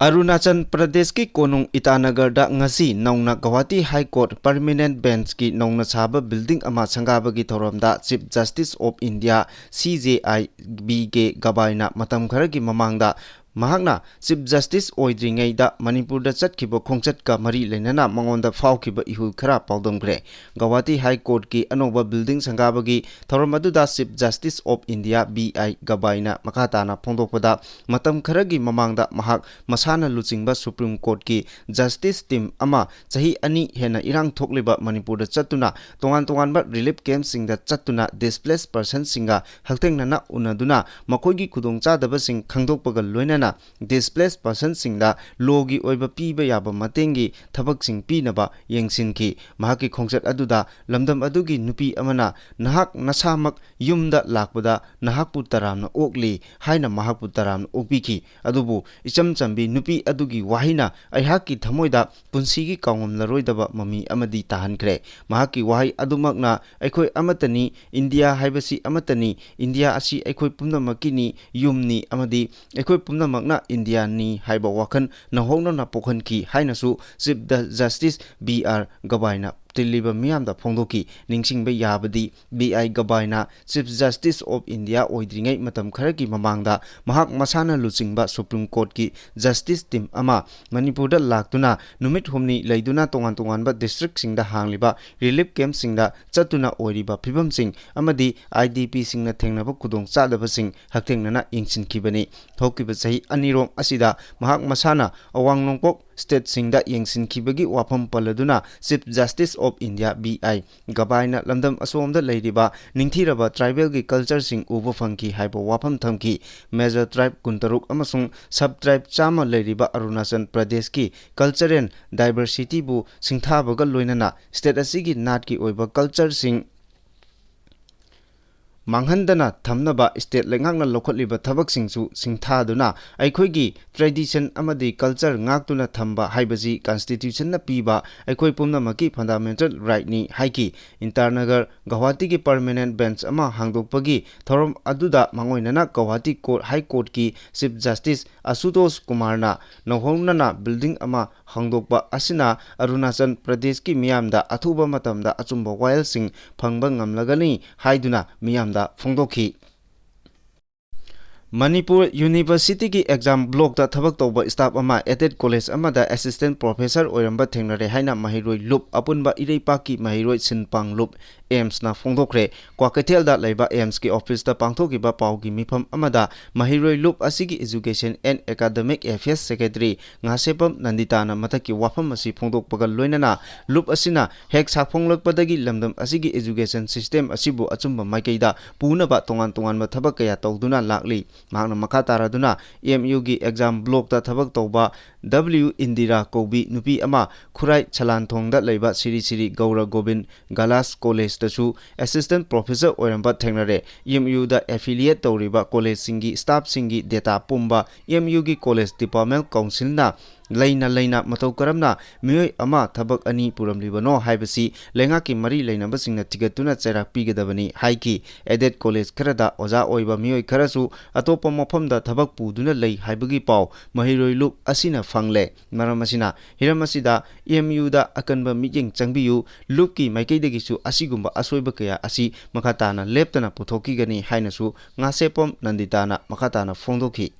ꯑꯔꯨꯅꯥꯆꯜ ꯄ꯭ꯔꯗꯦꯁꯀꯤ ꯀꯣꯅꯨꯡ ꯏꯇꯥꯅꯒꯔꯗ ꯉꯁꯤ ꯅꯧꯅ ꯒꯧꯍꯥꯇꯤ ꯍꯥꯏ ꯀꯣꯔꯠ ꯄꯔꯃꯤꯅꯦꯟꯠ ꯕꯦꯟꯆꯀꯤ ꯅꯧꯅ ꯁꯥꯕ ꯕꯤꯜꯗꯤꯡ ꯑꯃ ꯁꯪꯒꯥꯕꯒꯤ ꯊꯧꯔꯝꯗ ꯆꯤꯐ ꯖꯁꯇꯤꯁ ꯑꯣꯐ ꯏꯟꯗꯤꯌꯥ, ꯁꯤ ꯖꯦ ꯑꯥꯏ, ꯕꯤ ꯀꯦ ꯒꯕꯥꯏꯅ ꯃꯇꯝ ꯈꯔꯒꯤ ꯃꯃꯥꯡꯗ ꯃꯍꯥꯛꯅ ꯆꯤꯐ ꯖꯁꯇꯤꯁ ꯑꯣꯏꯗ꯭ꯔꯤꯉꯩꯗ ꯃꯅꯤꯄꯨꯔꯗ ꯆꯠꯈꯤꯕ ꯈꯣꯡꯆꯠꯀ ꯃꯔꯤ ꯂꯩꯅꯅ ꯃꯉꯣꯟꯗ ꯐꯥꯎꯈꯤꯕ ꯏꯍꯨꯜ ꯈꯔ ꯄꯥꯎꯗꯝꯈ꯭ꯔꯦ꯫ ꯒꯧꯍꯥꯇꯤ ꯍꯥꯏ ꯀꯣꯔꯠꯀꯤ ꯑꯅꯧꯕ ꯕꯤꯜꯗꯤꯡ ꯁꯪꯒꯥꯕꯒꯤ ꯊꯧꯔꯝ ꯑꯗꯨꯗ chief justice of India, B I ꯒꯕꯥꯏꯅ ꯃꯈꯥ ꯇꯥꯅ ꯐꯣꯡꯗꯣꯛꯄꯗ, ꯃꯇꯝ ꯈꯔꯒꯤ ꯃꯃꯥꯡꯗ ꯃꯍꯥꯛ ꯃꯁꯥꯅ ꯂꯨꯆꯤꯡꯕ ꯁꯨꯄ꯭ꯔꯤꯝ ꯀꯣꯔꯠꯀꯤ ꯖꯁꯇꯤꯁ ꯇꯤꯝ ꯑꯃ ꯆꯍꯤ ꯑꯅꯤ ꯍꯦꯟꯅ ꯏꯔꯥꯡ ꯊꯣꯛꯂꯤꯕ ꯃꯅꯤꯄꯨꯔꯗ ꯆꯠꯇꯨꯅ, ꯇꯣꯉꯥꯟ ꯇꯣꯉꯥꯟꯕ ꯔꯤꯂꯤꯐ ꯀꯦꯝꯞꯁꯤꯡꯗ ꯆꯠꯇꯨꯅ ꯗꯤꯁꯄ꯭ꯂꯦꯁ ꯄꯔꯁꯟꯁꯤꯡꯒ ꯍꯛꯊꯦꯡꯅꯅ ꯎꯅꯗꯨꯅ ꯃꯈꯣꯏꯒꯤ ꯈꯨꯗꯣꯡꯆꯥꯗꯕꯁꯤꯡ ꯈꯪꯗꯣꯛꯄꯒ ꯂꯣꯏꯅꯅ ꯗꯤꯁꯄ꯭ꯂꯦꯁ ꯄꯔꯁꯟꯁꯤꯡꯗ ꯂꯣꯒꯤ ꯑꯣꯏꯕ ꯄꯤꯕ ꯌꯥꯕ ꯃꯇꯦꯡꯒꯤ ꯊꯕꯛꯁꯤꯡ ꯄꯤꯅꯕ ꯌꯦꯡꯁꯤꯟꯈꯤ꯫ ꯃꯍꯥꯛꯀꯤ ꯈꯣꯡꯆꯠ ꯑꯗꯨꯗ ꯂꯝꯗꯝ ꯑꯗꯨꯒꯤ ꯅꯨꯄꯤ ꯑꯃꯅ, "ꯅꯍꯥꯛ ꯅꯁꯥꯃꯛ ꯌꯨꯝꯗ ꯂꯥꯛꯄꯗ ꯅꯍꯥꯛꯄꯨ ꯇꯔꯥꯝꯅ ꯑꯣꯛꯂꯤ" ꯍꯥꯏꯅ ꯃꯍꯥꯛꯄꯨ ꯇꯔꯥꯝꯅ ꯑꯣꯛꯄꯤꯈꯤ꯫ ꯑꯗꯨꯕꯨ ꯏꯆꯝ ꯆꯝꯕꯤ ꯅꯨꯄꯤ ꯑꯗꯨꯒꯤ ꯋꯥꯍꯩꯅ ꯑꯩꯍꯥꯛꯀꯤ ꯊꯃꯣꯏꯗ ꯄꯨꯟꯁꯤꯒꯤ ꯀꯥꯎꯉꯝꯂꯔꯣꯏꯗꯕ ꯃꯃꯤ ꯑꯃꯗꯤ ꯇꯥꯍꯟꯈ꯭ꯔꯦ꯫ ꯃꯍꯥꯛꯀꯤ ꯋꯥꯍꯩ ꯑꯗꯨꯃꯛꯅ, "ꯑꯩꯈꯣꯏ ꯑꯃꯠꯇꯅꯤ, ꯏꯟꯗꯤꯌꯥ ꯍꯥꯏꯕꯁꯤ ꯑꯃꯠꯇꯅꯤ, ꯏꯟꯗꯤꯌꯥ ꯑꯁꯤ ꯑꯩꯈꯣꯏ ꯄꯨꯝꯅꯃꯛꯀꯤꯅꯤ, ꯌꯨꯝꯅꯤ ꯑꯃꯗꯤ ꯑꯩꯈꯣꯏ ꯄꯨꯝꯅꯃꯛꯅ ꯏꯟꯗꯤꯌꯥꯅꯤ" ꯍꯥꯏꯕ ꯋꯥꯈꯜ ꯅꯧꯍꯧꯅꯅ ꯄꯣꯛꯍꯟꯈꯤ ꯍꯥꯏꯅꯁꯨ ꯆꯤꯐ ꯖꯁꯇꯤꯁ ꯕꯤ ꯑꯥꯔ ꯒꯕꯥꯏꯅ ꯇꯤꯜꯂꯤꯕ ꯃꯤꯌꯥꯝꯗ ꯐꯣꯡꯗꯣꯛꯈꯤ꯫ ꯅꯤꯡꯁꯤꯡꯕ ꯌꯥꯕꯗꯤ, ꯕꯤ ꯑꯥꯏ ꯒꯕꯥꯏꯅ ꯆꯤꯐ ꯖꯁꯇꯤꯁ ꯑꯣꯐ ꯏꯟꯗꯤꯌꯥ ꯑꯣꯏꯗ꯭ꯔꯤꯉꯩ ꯃꯇꯝ ꯈꯔꯒꯤ ꯃꯃꯥꯡꯗ ꯃꯍꯥꯛ ꯃꯁꯥꯅ ꯂꯨꯆꯤꯡꯕ ꯁꯨꯄ꯭ꯔꯤꯝ ꯀꯣꯔꯠꯀꯤ ꯖꯁꯇꯤꯁ ꯇꯤꯝ ꯑꯃ ꯃꯅꯤꯄꯨꯔꯗ ꯂꯥꯛꯇꯨꯅ ꯅꯨꯃꯤꯠ ꯍꯨꯝꯅꯤ ꯂꯩꯗꯨꯅ ꯇꯣꯉꯥꯟ ꯇꯣꯉꯥꯟꯕ ꯗꯤꯁꯇ꯭ꯔꯤꯛꯁꯤꯡꯗ ꯍꯥꯡꯂꯤꯕ ꯔꯤꯂꯤꯐ ꯀꯦꯝꯞꯁꯤꯡꯗ ꯆꯠꯇꯨꯅ ꯑꯣꯏꯔꯤꯕ ꯐꯤꯕꯝꯁꯤꯡ ꯑꯃꯗꯤ ꯑꯥꯏ ꯗꯤ ꯄꯤꯁꯤꯡꯅ ꯊꯦꯡꯅꯕ ꯈꯨꯗꯣꯡꯆꯥꯗꯕꯁꯤꯡ ꯍꯛꯊꯦꯡꯅꯅ ꯌꯦꯡꯁꯤꯟꯈꯤꯕꯅꯤ꯫ ꯍꯧꯈꯤꯕ ꯆꯍꯤ ꯑꯅꯤꯔꯣꯝ ꯑꯁꯤꯗ ꯃꯍꯥꯛ ꯃꯁꯥꯅ ꯑꯋꯥꯡ ꯅꯣꯡꯄꯣꯛ ꯁ꯭ꯇꯦꯠꯁꯤꯡꯗ ꯌꯦꯡꯁꯤꯟꯈꯤꯕꯒꯤ ꯋꯥꯐꯝ ꯄꯜꯂꯗꯨꯅ chief justice of India, B I ꯒꯕꯥꯏꯅ ꯂꯝꯗꯝ ꯑꯁꯣꯝꯗ ꯂꯩꯔꯤꯕ ꯅꯤꯡꯊꯤꯔꯕ ꯇ꯭ꯔꯥꯏꯕꯦꯜꯒꯤ ꯀꯜꯆꯔꯁꯤꯡ ꯎꯕ ꯐꯪꯈꯤ ꯍꯥꯏꯕ ꯋꯥꯐꯝ ꯊꯝꯈꯤ꯫ ꯃꯦꯖꯔ ꯇ꯭ꯔꯥꯏꯕ ꯀꯨꯟꯇꯔꯨꯛ ꯑꯃꯁꯨꯡ ꯁꯕ ꯇ꯭ꯔꯥꯏꯕ ꯆꯥꯝꯃ ꯂꯩꯔꯤꯕ ꯑꯔꯨꯅꯥꯆꯜ ꯄ꯭ꯔꯗꯦꯁꯀꯤ ꯀꯜꯆꯔꯦꯜ ꯗꯥꯏꯕꯔꯁꯤꯇꯤꯕꯨ ꯁꯤꯡꯊꯥꯕꯒ ꯂꯣꯏꯅꯅ ꯁ꯭ꯇꯦꯠ ꯑꯁꯤꯒꯤ ꯅꯥꯠꯀꯤ ꯑꯣꯏꯕ ꯀꯜꯆꯔꯁꯤꯡ ꯃꯥꯡꯍꯟꯗꯅ ꯊꯝꯅꯕ state ꯂꯩꯉꯥꯛꯅ ꯂꯧꯈꯠꯂꯤꯕ ꯊꯕꯛꯁꯤꯡꯁꯨ ꯁꯤꯡꯊꯥꯗꯨꯅ ꯑꯩꯈꯣꯏꯒꯤ tradition ꯑꯃꯗꯤ culture ꯉꯥꯛꯇꯨꯅ ꯊꯝꯕ ꯍꯥꯏꯕꯁꯤ constitutionꯅ ꯄꯤꯕ ꯑꯩꯈꯣꯏ ꯄꯨꯝꯅꯃꯛꯀꯤ fundamental rightꯅꯤ ꯍꯥꯏꯈꯤ꯫ ꯏꯇꯥꯅꯒꯔ ꯒꯧꯍꯥꯇꯤꯒꯤ permanent bench ꯑꯃ ꯍꯥꯡꯗꯣꯛꯄꯒꯤ ꯊꯧꯔꯝ ꯑꯗꯨꯗ ꯃꯥꯡꯑꯣꯏꯅꯅ Guwahati court, High Courtꯀꯤ Chief Justice ꯑꯁꯨꯇꯣꯁ ꯀꯨꯃꯥꯔꯅ ꯅꯧꯍꯧꯅꯅ building ꯑꯃ ꯍꯥꯡꯗꯣꯛꯄ ꯑꯁꯤꯅ ꯑꯔꯨꯅꯥꯆꯜ ꯄ꯭ꯔꯗꯦꯁꯀꯤ ꯃꯤꯌꯥꯝꯗ ꯑꯊꯨꯕ ꯃꯇꯝꯗ ꯑꯆꯨꯝꯕ ꯋꯥꯌꯦꯜꯁꯤꯡ ꯐꯪꯕ ꯉꯝꯂꯒꯅꯤ ꯍꯥꯏꯗꯨꯅ ꯃꯤꯌꯥꯝꯗ ꯐꯣꯡꯗꯣꯛꯈꯤ꯫ ꯃꯅꯤꯄꯨꯔ Universityꯒꯤ exam blockꯇ ꯊꯕꯛ ꯇꯧꯕ staff ꯑꯃ aided college ꯑꯃꯗ assistant professor ꯑꯣꯏꯔꯝꯕ ꯊꯦꯡꯅꯔꯦ ꯍꯥꯏꯅ ꯃꯍꯩꯔꯣꯏ ꯂꯨꯞ, ꯑꯄꯨꯟꯕ ꯏꯔꯩꯄꯥꯛꯀꯤ ꯃꯍꯩꯔꯣꯏ ꯁꯤꯟꯄꯥꯡ ꯂꯨꯞ, AIIMSꯅ ꯐꯣꯡꯗꯣꯛꯈ꯭ꯔꯦ꯫ ꯀ꯭ꯋꯥꯀꯩꯊꯦꯜꯗ ꯂꯩꯕ AIIMSꯀꯤ officeꯇ ꯄꯥꯡꯊꯣꯛꯈꯤꯕ ꯄꯥꯎꯒꯤ ꯃꯤꯐꯝ ꯑꯃꯗ ꯃꯍꯩꯔꯣꯏ ꯂꯨꯞ ꯑꯁꯤꯒꯤ education and academic affairs secretary Ngasheppam ꯅꯟꯗꯤꯇꯥꯅ ꯃꯊꯛꯀꯤ ꯋꯥꯐꯝ ꯑꯁꯤ ꯐꯣꯡꯗꯣꯛꯄꯒ ꯂꯣꯏꯅꯅ ꯂꯨꯞ ꯑꯁꯤꯅ ꯍꯦꯛ ꯁꯥꯐꯣꯡꯂꯛꯄꯗꯒꯤ ꯂꯝꯗꯝ ꯑꯁꯤꯒꯤ education system ꯑꯁꯤꯕꯨ ꯑꯆꯨꯝꯕ ꯃꯥꯏꯀꯩꯗ ꯄꯨꯅꯕ ꯇꯣꯉꯥꯟ ꯇꯣꯉꯥꯟꯕ ꯊꯕꯛ ꯀꯌꯥ ꯇꯧꯗꯨꯅ ꯂꯥꯛꯂꯤ꯫ ꯃꯍꯥꯛꯅ ꯃꯈꯥ ꯇꯥꯔꯗꯨꯅ MUꯒꯤ exam blockꯇ ꯊꯕꯛ ꯇꯧꯕ W ꯏꯟꯗꯤꯔꯥ ꯀꯧꯕꯤ ꯅꯨꯄꯤ ꯑꯃ ꯈꯨꯔꯥꯏ ꯁꯂꯥꯟꯊꯣꯡꯗ ꯂꯩꯕ ꯁꯤꯔꯤ ꯁꯤꯔꯤ ꯒꯧꯔ ꯒꯣꯕꯤꯟ ꯒꯥꯂꯥꯁ collegeꯇꯁꯨ assistant professor ꯑꯣꯏꯔꯝꯕ ꯊꯦꯡꯅꯔꯦ꯫ MUꯗ affiliate ꯇꯧꯔꯤꯕ collegeꯁꯤꯡꯒꯤ staffꯁꯤꯡꯒꯤ data ꯄꯨꯝꯕ MUꯒꯤ college department councilꯅ ꯂꯩꯅ ꯂꯩꯅ ꯃꯇꯧ ꯀꯔꯝꯅ ꯃꯤꯑꯣꯏ ꯑꯃ ꯊꯕꯛ ꯑꯅꯤ ꯄꯨꯔꯝꯂꯤꯕꯅꯣ ꯍꯥꯏꯕꯁꯤ ꯂꯩꯉꯥꯛꯀꯤ ꯃꯔꯤ ꯂꯩꯅꯕꯁꯤꯡꯅ ꯊꯤꯒꯠꯇꯨꯅ ꯆꯩꯔꯥꯛ ꯄꯤꯒꯗꯕꯅꯤ ꯍꯥꯏꯈꯤ꯫ Aided college ꯈꯔꯗ ꯑꯣꯖꯥ ꯑꯣꯏꯕ ꯃꯤꯑꯣꯏ ꯈꯔꯁꯨ ꯑꯇꯣꯞꯄ ꯃꯐꯝꯗ ꯊꯕꯛ ꯄꯨꯗꯨꯅ ꯂꯩ ꯍꯥꯏꯕꯒꯤ ꯄꯥꯎ ꯃꯍꯩꯔꯣꯏ ꯂꯨꯞ ꯑꯁꯤꯅ ꯐꯪꯂꯦ꯫ ꯃꯔꯝ ꯑꯁꯤꯅ ꯍꯤꯔꯝ ꯑꯁꯤꯗ MUꯗ ꯑꯀꯟꯕ ꯃꯤꯠꯌꯦꯡ ꯆꯪꯕꯤꯌꯨ, ꯂꯨꯞꯀꯤ ꯃꯥꯏꯀꯩꯗꯒꯤꯁꯨ ꯑꯁꯤꯒꯨꯝꯕ ꯑꯁꯣꯏꯕ ꯀꯌꯥ ꯑꯁꯤ ꯃꯈꯥ ꯇꯥꯅ ꯂꯦꯞꯇꯅ ꯄꯨꯊꯣꯛꯈꯤꯒꯅꯤ ꯍꯥꯏꯅꯁꯨ ꯉꯥꯁꯦꯞꯄꯝ ꯅꯟꯗꯤꯇꯥꯅ ꯃꯈꯥ ꯇꯥꯅ ꯐꯣꯡꯗꯣꯛꯈꯤ꯫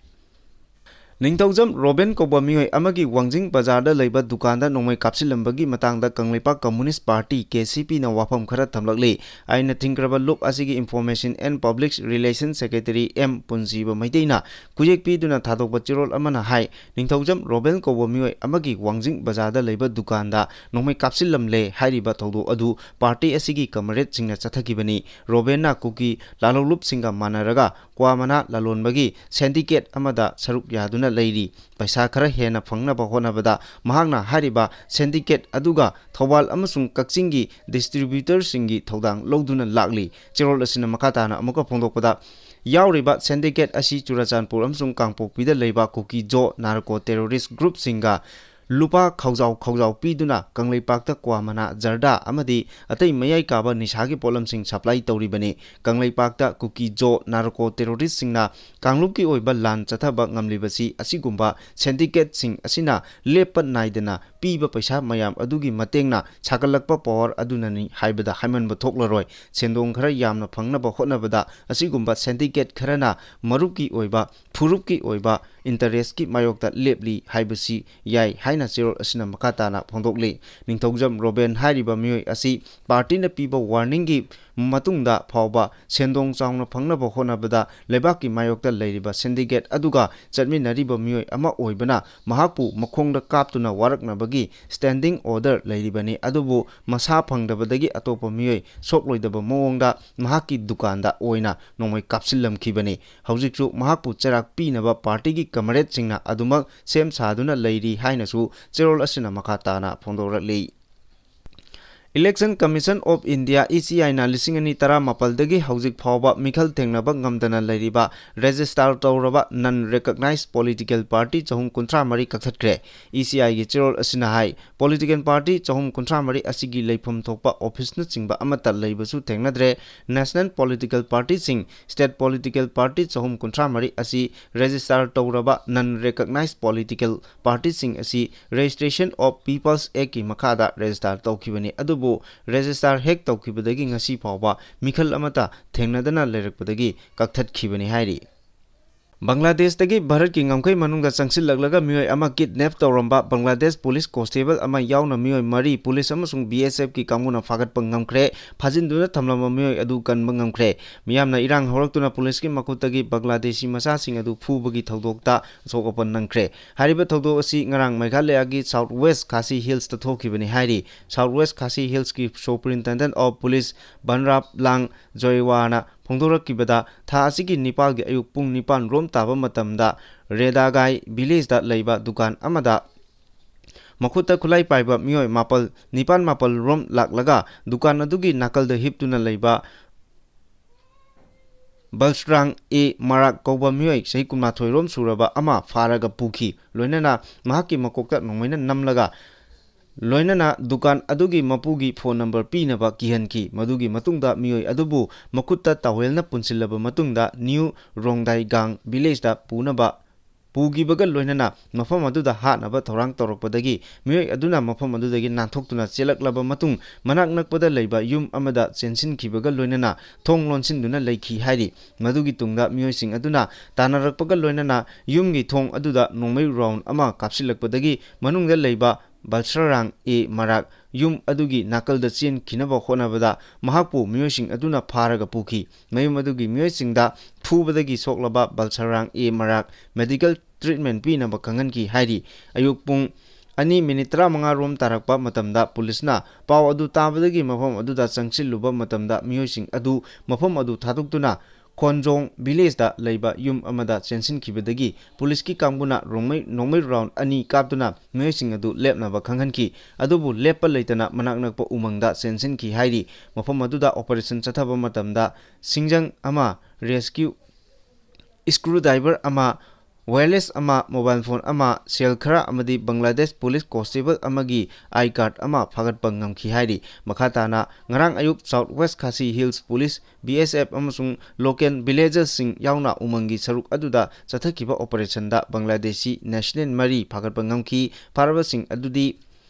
ꯅꯤꯡꯊꯧꯖꯝ ꯔꯣꯕꯦꯟ ꯀꯧꯕ ꯃꯤꯑꯣꯏ ꯑꯃꯒꯤ ꯋꯥꯡꯖꯤꯡ ꯕꯖꯥꯔꯗ ꯂꯩꯕ ꯗꯨꯀꯥꯟꯗ ꯅꯣꯡꯃꯩ ꯀꯥꯞꯁꯤꯜꯂꯝꯕꯒꯤ ꯃꯇꯥꯡꯗ ꯀꯪꯂꯩꯄꯥꯛ Communist Party, KCPꯅ ꯋꯥꯐꯝ ꯈꯔ ꯊꯝꯂꯛꯂꯤ꯫ ꯑꯥꯏꯟꯅ ꯊꯤꯡꯈ꯭ꯔꯕ ꯂꯨꯞ ꯑꯁꯤꯒꯤ Information and Public Relations Secretary M ꯄꯨꯟꯁꯤꯕ ꯃꯩꯇꯩꯅ ꯈꯨꯌꯦꯛ ꯄꯤꯗꯨꯅ ꯊꯥꯗꯣꯛꯄ ꯆꯦꯔꯣꯜ ꯑꯃꯅ ꯍꯥꯏ, ꯅꯤꯡꯊꯧꯖꯝ ꯔꯣꯕꯦꯟ ꯀꯧꯕ ꯃꯤꯑꯣꯏ ꯑꯃꯒꯤ ꯋꯥꯡꯖꯤꯡ ꯕꯖꯥꯔꯗ ꯂꯩꯕ ꯗꯨꯀꯥꯟꯗ ꯅꯣꯡꯃꯩ ꯀꯥꯞꯁꯤꯜꯂꯝꯂꯦ ꯍꯥꯏꯔꯤꯕ ꯊꯧꯗꯣꯛ ꯑꯗꯨ party ꯑꯁꯤꯒꯤ comradeꯁꯤꯡꯅ ꯆꯠꯊꯈꯤꯕꯅꯤ꯫ ꯔꯣꯕꯦꯟꯅ ꯀꯨꯀꯤ ꯂꯥꯂꯣꯡꯂꯨꯞꯁꯤꯡꯒ ꯃꯥꯟꯅꯔꯒ ꯀ꯭ꯋꯥ ꯃꯅꯥ ꯂꯂꯣꯟꯕꯒꯤ syndicate ꯑꯃꯗ ꯁꯔꯨꯛ ꯌꯥꯗꯨꯅ ꯂꯩꯔꯤ꯫ ꯄꯩꯁꯥ ꯈꯔ ꯍꯦꯟꯅ ꯐꯪꯅꯕ ꯍꯣꯠꯅꯕꯗ ꯃꯍꯥꯛꯅ ꯍꯥꯏꯔꯤꯕ syndicate ꯑꯗꯨꯒ ꯊꯧꯕꯥꯜ ꯑꯃꯁꯨꯡ ꯀꯛꯆꯤꯡꯒꯤ distributorꯁꯤꯡꯒꯤ ꯊꯧꯗꯥꯡ ꯂꯧꯗꯨꯅ ꯂꯥꯛꯂꯤ꯫ ꯆꯦꯔꯣꯜ ꯑꯁꯤꯅ ꯃꯈꯥ ꯇꯥꯅ ꯑꯃꯨꯛꯀ ꯐꯣꯡꯗꯣꯛꯄꯗ, ꯌꯥꯎꯔꯤꯕ syndicate ꯑꯁꯤ ꯆꯨꯔꯆꯥꯟꯄꯨꯔ ꯑꯃꯁꯨꯡ ꯀꯥꯡꯄꯣꯛꯄꯤꯗ ꯂꯩꯕ ꯀꯨꯀꯤ ꯖꯣ narco terrorist groupꯁꯤꯡꯒ ꯂꯨꯄꯥ ꯈꯥꯎꯖꯥꯎ ꯈꯥꯎꯖꯥꯎ ꯄꯤꯗꯨꯅ ꯀꯪꯂꯩꯄꯥꯛꯇ ꯀ꯭ꯋꯥ ꯃꯅꯥ, ꯖꯔꯗꯥ ꯑꯃꯗꯤ ꯑꯇꯩ ꯃꯌꯥꯏ ꯀꯥꯕ ꯅꯤꯁꯥꯒꯤ ꯄꯣꯠꯂꯝꯁꯤꯡ supply ꯇꯧꯔꯤꯕꯅꯤ꯫ ꯀꯪꯂꯩꯄꯥꯛꯇ ꯀꯨꯀꯤ ꯖꯣ narco terroristꯁꯤꯡꯅ ꯀꯥꯡꯂꯨꯞꯀꯤ ꯑꯣꯏꯕ ꯂꯥꯟ ꯆꯠꯊꯕ ꯉꯝꯂꯤꯕꯁꯤ ꯑꯁꯤꯒꯨꯝꯕ syndicateꯁꯤꯡ ꯑꯁꯤꯅ ꯂꯦꯞꯄ ꯅꯥꯏꯗꯅ ꯄꯤꯕ ꯄꯩꯁꯥ ꯃꯌꯥꯝ ꯑꯗꯨꯒꯤ ꯃꯇꯦꯡꯅ ꯁꯥꯒꯠꯂꯛꯄ power ꯑꯗꯨꯅꯅꯤ ꯍꯥꯏꯕꯗ ꯍꯥꯏꯃꯟꯕ ꯊꯣꯛꯂꯔꯣꯏ꯫ ꯁꯦꯟꯗꯣꯡ ꯈꯔ ꯌꯥꯝꯅ ꯐꯪꯅꯕ ꯍꯣꯠꯅꯕꯗ ꯑꯁꯤꯒꯨꯝꯕ syndicate ꯈꯔꯅ ꯃꯔꯨꯞꯀꯤ ꯑꯣꯏꯕ, ꯐꯨꯔꯨꯞꯀꯤ ꯑꯣꯏꯕ interestꯀꯤ ꯃꯥꯌꯣꯛꯇ ꯂꯦꯞꯂꯤ ꯍꯥꯏꯕꯁꯤ ꯌꯥꯏ ꯍꯥꯏꯅ ꯆꯦꯔꯣꯜ ꯑꯁꯤꯅ ꯃꯈꯥ ꯇꯥꯅ ꯐꯣꯡꯗꯣꯛꯂꯤ꯫ ꯅꯤꯡꯊꯧꯖꯝ ꯔꯣꯕꯦꯟ ꯍꯥꯏꯔꯤꯕ ꯃꯤꯑꯣꯏ ꯑꯁꯤ partyꯅ ꯄꯤꯕ warningꯒꯤ ꯃꯇꯨꯡꯗ ꯐꯥꯎꯕ ꯁꯦꯟꯗꯣꯡ ꯆꯥꯎꯅ ꯐꯪꯅꯕ ꯍꯣꯠꯅꯕꯗ ꯂꯩꯕꯥꯛꯀꯤ ꯃꯥꯌꯣꯛꯇ ꯂꯩꯔꯤꯕ syndicate ꯑꯗꯨꯒ ꯆꯠꯃꯤꯟꯅꯔꯤꯕ ꯃꯤꯑꯣꯏ ꯑꯃ ꯑꯣꯏꯕꯅ ꯃꯍꯥꯛꯄꯨ ꯃꯈꯣꯡꯗ ꯀꯥꯞꯇꯨꯅ ꯋꯥꯔꯛꯅꯕꯒꯤ standing order ꯂꯩꯔꯤꯕꯅꯤ꯫ ꯑꯗꯨꯕꯨ ꯃꯁꯥ ꯐꯪꯗꯕꯗꯒꯤ ꯑꯇꯣꯞꯄ ꯃꯤꯑꯣꯏ ꯁꯣꯛꯂꯣꯏꯗꯕ ꯃꯑꯣꯡꯗ ꯃꯍꯥꯛꯀꯤ ꯗꯨꯀꯥꯟꯗ ꯑꯣꯏꯅ ꯅꯣꯡꯃꯩ ꯀꯥꯞꯁꯤꯜꯂꯝꯈꯤꯕꯅꯤ꯫ ꯍꯧꯖꯤꯛꯁꯨ ꯃꯍꯥꯛꯄꯨ ꯆꯩꯔꯥꯛ ꯄꯤꯅꯕ partyꯒꯤ comradeꯁꯤꯡꯅ ꯑꯗꯨꯃꯛ ꯁꯦꯝ ꯁꯥꯗꯨꯅ ꯂꯩꯔꯤ ꯍꯥꯏꯅꯁꯨ ꯆꯦꯔꯣꯜ ꯑꯁꯤꯅ ꯃꯈꯥ ꯇꯥꯅ ꯐꯣꯡꯗꯣꯔꯛꯂꯤ꯫ Election Commission of India, ECIꯅ ꯂꯤꯁꯤꯡ ꯑꯅꯤ ꯇꯔꯥꯃꯥꯄꯜꯗꯒꯤ ꯍꯧꯖꯤꯛ ꯐꯥꯎꯕ ꯃꯤꯈꯜ ꯊꯦꯡꯅꯕ ꯉꯝꯗꯅ ꯂꯩꯔꯤꯕ register ꯇꯧꯔꯕ non recognized political party ꯆꯍꯨꯝ ꯀꯨꯟꯊ꯭ꯔꯥ ꯃꯔꯤ ꯀꯛꯊꯠꯈ꯭ꯔꯦ꯫ ECIꯒꯤ ꯆꯦꯔꯣꯜ ꯑꯁꯤꯅ ꯍꯥꯏ, political party ꯆꯍꯨꯝ ꯀꯨꯟꯊ꯭ꯔꯥ ꯃꯔꯤ ꯑꯁꯤꯒꯤ ꯂꯩꯐꯝ ꯊꯣꯛꯄ officeꯅꯆꯤꯡꯕ ꯑꯃꯠꯇ ꯂꯩꯕꯁꯨ ꯊꯦꯡꯅꯗ꯭ꯔꯦ꯫ National political partyꯁꯤꯡ, state political party ꯆꯍꯨꯝ ꯀꯨꯟꯊ꯭ꯔꯥ ꯃꯔꯤ ꯑꯁꯤ register ꯇꯧꯔꯕ non recognized political partyꯁꯤꯡ ꯑꯁꯤ Registration of People's Actꯀꯤ ꯃꯈꯥꯗ register ꯇꯧꯈꯤꯕꯅꯤ꯫ ꯑꯗꯨꯕꯨ register ꯍꯦꯛ ꯇꯧꯈꯤꯕꯗꯒꯤ ꯉꯁꯤ ꯐꯥꯎꯕ ꯃꯤꯈꯜ ꯑꯃꯠꯇ ꯊꯦꯡꯅꯗꯅ ꯂꯩꯔꯛꯄꯗꯒꯤ ꯀꯛꯊꯠꯈꯤꯕꯅꯤ ꯍꯥꯏꯔꯤ꯫ ꯕꯪꯒ꯭ꯂꯥꯗꯦꯁꯇꯒꯤ ꯚꯥꯔꯠꯀꯤ ꯉꯝꯈꯩ ꯃꯅꯨꯡꯗ ꯆꯪꯁꯤꯜꯂꯛꯂꯒ ꯃꯤꯑꯣꯏ ꯑꯃ kidnap ꯇꯧꯔꯝꯕ ꯕꯪꯒ꯭ꯂꯥꯗꯦꯁ ꯄꯨꯂꯤꯁ ꯀꯣꯟꯁꯇꯦꯕꯜ ꯑꯃ ꯌꯥꯎꯅ ꯃꯤꯑꯣꯏ ꯃꯔꯤ ꯄꯨꯂꯤꯁ ꯑꯃꯁꯨꯡ BSFꯀꯤ ꯀꯥꯡꯕꯨꯅ ꯐꯥꯒꯠꯄ ꯉꯝꯈ꯭ꯔꯦ꯫ ꯐꯥꯖꯤꯟꯗꯨꯅ ꯊꯝꯂꯝꯕ ꯃꯤꯑꯣꯏ ꯑꯗꯨ ꯀꯟꯕ ꯉꯝꯈ꯭ꯔꯦ꯫ ꯃꯤꯌꯥꯝꯅ ꯏꯔꯥꯡ ꯍꯧꯔꯛꯇꯨꯅ ꯄꯨꯂꯤꯁꯀꯤ ꯃꯈꯨꯠꯇꯒꯤ ꯕꯪꯒ꯭ꯂꯥꯗꯦꯁꯤ ꯃꯆꯥꯁꯤꯡ ꯑꯗꯨ ꯐꯨꯕꯒꯤ ꯊꯧꯗꯣꯛꯇ ꯑꯁꯣꯛ ꯑꯄꯟ ꯅꯪꯈ꯭ꯔꯦ꯫ ꯍꯥꯏꯔꯤꯕ ꯊꯧꯗꯣꯛ ꯑꯁꯤ ꯉꯔꯥꯡ ꯃꯦꯘꯥꯂꯌꯥꯒꯤ South West Khasi Hillsꯇ ꯊꯣꯛꯈꯤꯕꯅꯤ ꯍꯥꯏꯔꯤ꯫ South West Khasi Hillsꯀꯤ Superintendent of Police ꯕꯟꯔꯥꯞ ꯂꯥꯡ ꯖꯣꯏꯋꯥꯅ ꯐꯣꯡꯗꯣꯔꯛꯈꯤꯕꯗ, ꯊꯥ ꯑꯁꯤꯒꯤ ꯅꯤꯄꯥꯜꯒꯤ ꯑꯌꯨꯛ ꯄꯨꯡ ꯅꯤꯄꯥꯟ ꯔꯣꯝ ꯇꯥꯕ ꯃꯇꯝꯗ ꯔꯦꯗꯥꯒꯥꯏ ꯚꯤꯂꯦꯖꯇ ꯂꯩꯕ ꯗꯨꯀꯥꯟ ꯑꯃꯗ ꯃꯈꯨꯠꯇ ꯈꯨꯠꯂꯥꯏ ꯄꯥꯏꯕ ꯃꯤꯑꯣꯏ ꯃꯥꯄꯜ, ꯅꯤꯄꯥꯟ ꯃꯥꯄꯜ ꯔꯣꯝ ꯂꯥꯛꯂꯒ ꯗꯨꯀꯥꯟ ꯑꯗꯨꯒꯤ ꯅꯥꯀꯜꯗ ꯍꯤꯞꯇꯨꯅ ꯂꯩꯕ ꯕꯜꯁ꯭ꯔꯥꯡ ꯑꯦ ꯃꯔꯥꯛ ꯀꯧꯕ ꯃꯤꯑꯣꯏ ꯆꯍꯤ ꯀꯨꯟꯃꯥꯊꯣꯏ ꯔꯣꯝ ꯁꯨꯔꯕ ꯑꯃ ꯐꯥꯔꯒ ꯄꯨꯈꯤ꯫ ꯂꯣꯏꯅꯅ ꯃꯍꯥꯛꯀꯤ ꯃꯀꯣꯛꯇ ꯅꯣꯡꯃꯩꯅ ꯅꯝꯂꯒ ꯂꯣꯏꯅꯅ ꯗꯨꯀꯥꯟ ꯑꯗꯨꯒꯤ ꯃꯄꯨꯒꯤ ꯐꯣꯟ ꯅꯝꯕꯔ ꯄꯤꯅꯕ ꯀꯤꯍꯟꯈꯤ꯫ ꯃꯗꯨꯒꯤ ꯃꯇꯨꯡꯗ ꯃꯤꯑꯣꯏ ꯑꯗꯨꯕꯨ ꯃꯈꯨꯠꯇ ꯇꯥꯋꯦꯜꯅ ꯄꯨꯟꯁꯤꯜꯂꯕ ꯃꯇꯨꯡꯗ ꯅ꯭ꯌꯨ ꯔꯣꯡꯗꯥꯏꯒꯥꯡ ꯚꯤꯂꯦꯖꯇ ꯄꯨꯅꯕ ꯄꯨꯈꯤꯕꯒ ꯂꯣꯏꯅꯅ ꯃꯐꯝ ꯑꯗꯨꯗ ꯍꯥꯠꯅꯕ ꯊꯧꯔꯥꯡ ꯇꯧꯔꯛꯄꯗꯒꯤ ꯃꯤꯑꯣꯏ ꯑꯗꯨꯅ ꯃꯐꯝ ꯑꯗꯨꯗꯒꯤ ꯅꯥꯟꯊꯣꯛꯇꯨꯅ ꯆꯦꯜꯂꯛꯂꯕ ꯃꯇꯨꯡ, ꯃꯅꯥꯛ ꯅꯛꯄꯗ ꯂꯩꯕ ꯌꯨꯝ ꯑꯃꯗ ꯆꯦꯟꯁꯤꯟꯈꯤꯕꯒ ꯂꯣꯏꯅꯅ ꯊꯣꯡ ꯂꯣꯟꯁꯤꯟꯗꯨꯅ ꯂꯩꯈꯤ ꯍꯥꯏꯔꯤ꯫ ꯃꯗꯨꯒꯤ ꯇꯨꯡꯗ ꯃꯤꯑꯣꯏꯁꯤꯡ ꯑꯗꯨꯅ ꯇꯥꯟꯅꯔꯛꯄꯒ ꯂꯣꯏꯅꯅ ꯌꯨꯝꯒꯤ ꯊꯣꯡ ꯑꯗꯨꯗ ꯅꯣꯡꯃꯩ ꯔꯥꯎꯟ ꯑꯃ ꯀꯥꯞꯁꯤꯜꯂꯛꯄꯗꯒꯤ ꯃꯅꯨꯡꯗ ꯂꯩꯕ ꯕꯜꯁꯔꯥꯡ ꯑꯦ ꯃꯔꯥꯛ ꯌꯨꯝ ꯑꯗꯨꯒꯤ ꯅꯥꯀꯜꯗ ꯆꯦꯟꯈꯤꯅꯕ ꯍꯣꯠꯅꯕꯗ ꯃꯍꯥꯛꯄꯨ ꯃꯤꯑꯣꯏꯁꯤꯡ ꯑꯗꯨꯅ ꯐꯥꯔꯒ ꯄꯨꯈꯤ꯫ ꯃꯌꯨꯝ ꯑꯗꯨꯒꯤ ꯃꯤꯑꯣꯏꯁꯤꯡꯗ ꯐꯨꯕꯗꯒꯤ ꯁꯣꯛꯂꯕ ꯕꯜꯁꯔꯥꯡ ꯑꯦ ꯃꯔꯥꯛ ꯃꯦꯗꯤꯀꯦꯜ ꯇ꯭ꯔꯤꯠꯃꯦꯟ ꯄꯤꯅꯕ ꯈꯪꯍꯟꯈꯤ ꯍꯥꯏꯔꯤ꯫ ꯑꯌꯨꯛ ꯄꯨꯡ ꯑꯅꯤ ꯃꯤꯅꯤꯠ ꯇꯔꯥꯃꯉꯥ ꯔꯣꯝ ꯇꯥꯔꯛꯄ ꯃꯇꯝꯗ ꯄꯨꯂꯤꯁꯅ ꯄꯥꯎ ꯑꯗꯨ ꯇꯥꯕꯗꯒꯤ ꯃꯐꯝ ꯑꯗꯨꯗ ꯆꯪꯁꯤꯜꯂꯨꯕ ꯃꯇꯝꯗ ꯃꯤꯑꯣꯏꯁꯤꯡ ꯑꯗꯨ ꯃꯐꯝ ꯑꯗꯨ ꯊꯥꯗꯣꯛꯇꯨꯅ ꯈꯣꯟꯖꯣꯡ ꯚꯤꯂꯦꯖꯇ ꯂꯩꯕ ꯌꯨꯝ ꯑꯃꯗ ꯆꯦꯟꯁꯤꯟꯈꯤꯕꯗꯒꯤ ꯄꯨꯂꯤꯁꯀꯤ ꯀꯥꯡꯕꯨꯅ ꯔꯣꯡꯃꯩ-, ꯅꯣꯡꯃꯩ ꯔꯥꯎꯟ ꯑꯅꯤ ꯀꯥꯞꯇꯨꯅ ꯃꯤꯑꯣꯏꯁꯤꯡ ꯑꯗꯨ ꯂꯦꯞꯅꯕ ꯈꯪꯍꯟꯈꯤ꯫ ꯑꯗꯨꯕꯨ ꯂꯦꯞꯄ ꯂꯩꯇꯅ ꯃꯅꯥꯛ ꯅꯛꯄ ꯎꯃꯪꯗ ꯆꯦꯟꯁꯤꯟꯈꯤ ꯍꯥꯏꯔꯤ꯫ ꯃꯐꯝ ꯑꯗꯨꯗ ꯑꯣꯄꯔꯦꯁꯟ ꯆꯠꯊꯕ ꯃꯇꯝꯗ ꯁꯤꯡꯖꯪ ꯑꯃ, ꯔꯦꯁꯀ꯭ꯌꯨ ꯁ꯭ꯀ꯭ꯔꯨ ꯗ꯭ꯔꯥꯏꯚꯔ ꯑꯃ, ꯋꯥꯌꯔꯂꯦꯁ ꯑꯃ, ꯃꯣꯕꯥꯏꯜ ꯐꯣꯟ ꯑꯃ, ꯁꯦꯜ ꯈꯔ ꯑꯃꯗꯤ ꯕꯪꯒ꯭ꯂꯥꯗꯦꯁ ꯄꯨꯂꯤꯁ ꯀꯣꯟꯁꯇꯦꯕꯜ ꯑꯃꯒꯤ ꯑꯥꯏ ꯀꯥꯔꯗ ꯑꯃ ꯐꯥꯒꯠꯄ ꯉꯝꯈꯤ ꯍꯥꯏꯔꯤ꯫ ꯃꯈꯥ ꯇꯥꯅ ꯉꯔꯥꯡ ꯑꯌꯨꯛ ꯁꯥꯎꯠ ꯋꯦꯁ ꯈꯥꯁꯤ ꯍꯤꯜꯁ ꯄꯨꯂꯤꯁ, ꯕꯤ ꯑꯦꯁ ꯑꯦꯐ ꯑꯃꯁꯨꯡ ꯂꯣꯀꯦꯜ ꯚꯤꯂꯦꯖꯔꯁꯤꯡ ꯌꯥꯎꯅ ꯎꯃꯪꯒꯤ ꯁꯔꯨꯛ ꯑꯗꯨꯗ ꯆꯠꯊꯈꯤꯕ ꯑꯣꯄꯔꯦꯁꯟꯗ ꯕꯪꯒ꯭ꯂꯥꯗꯦꯁꯤ ꯅꯦꯁꯅꯦꯜ ꯃꯔꯤ ꯐꯥꯒꯠꯄ ꯉꯝꯈꯤ꯫ ꯐꯥꯔꯕꯁꯤꯡ ꯑꯗꯨꯗꯤ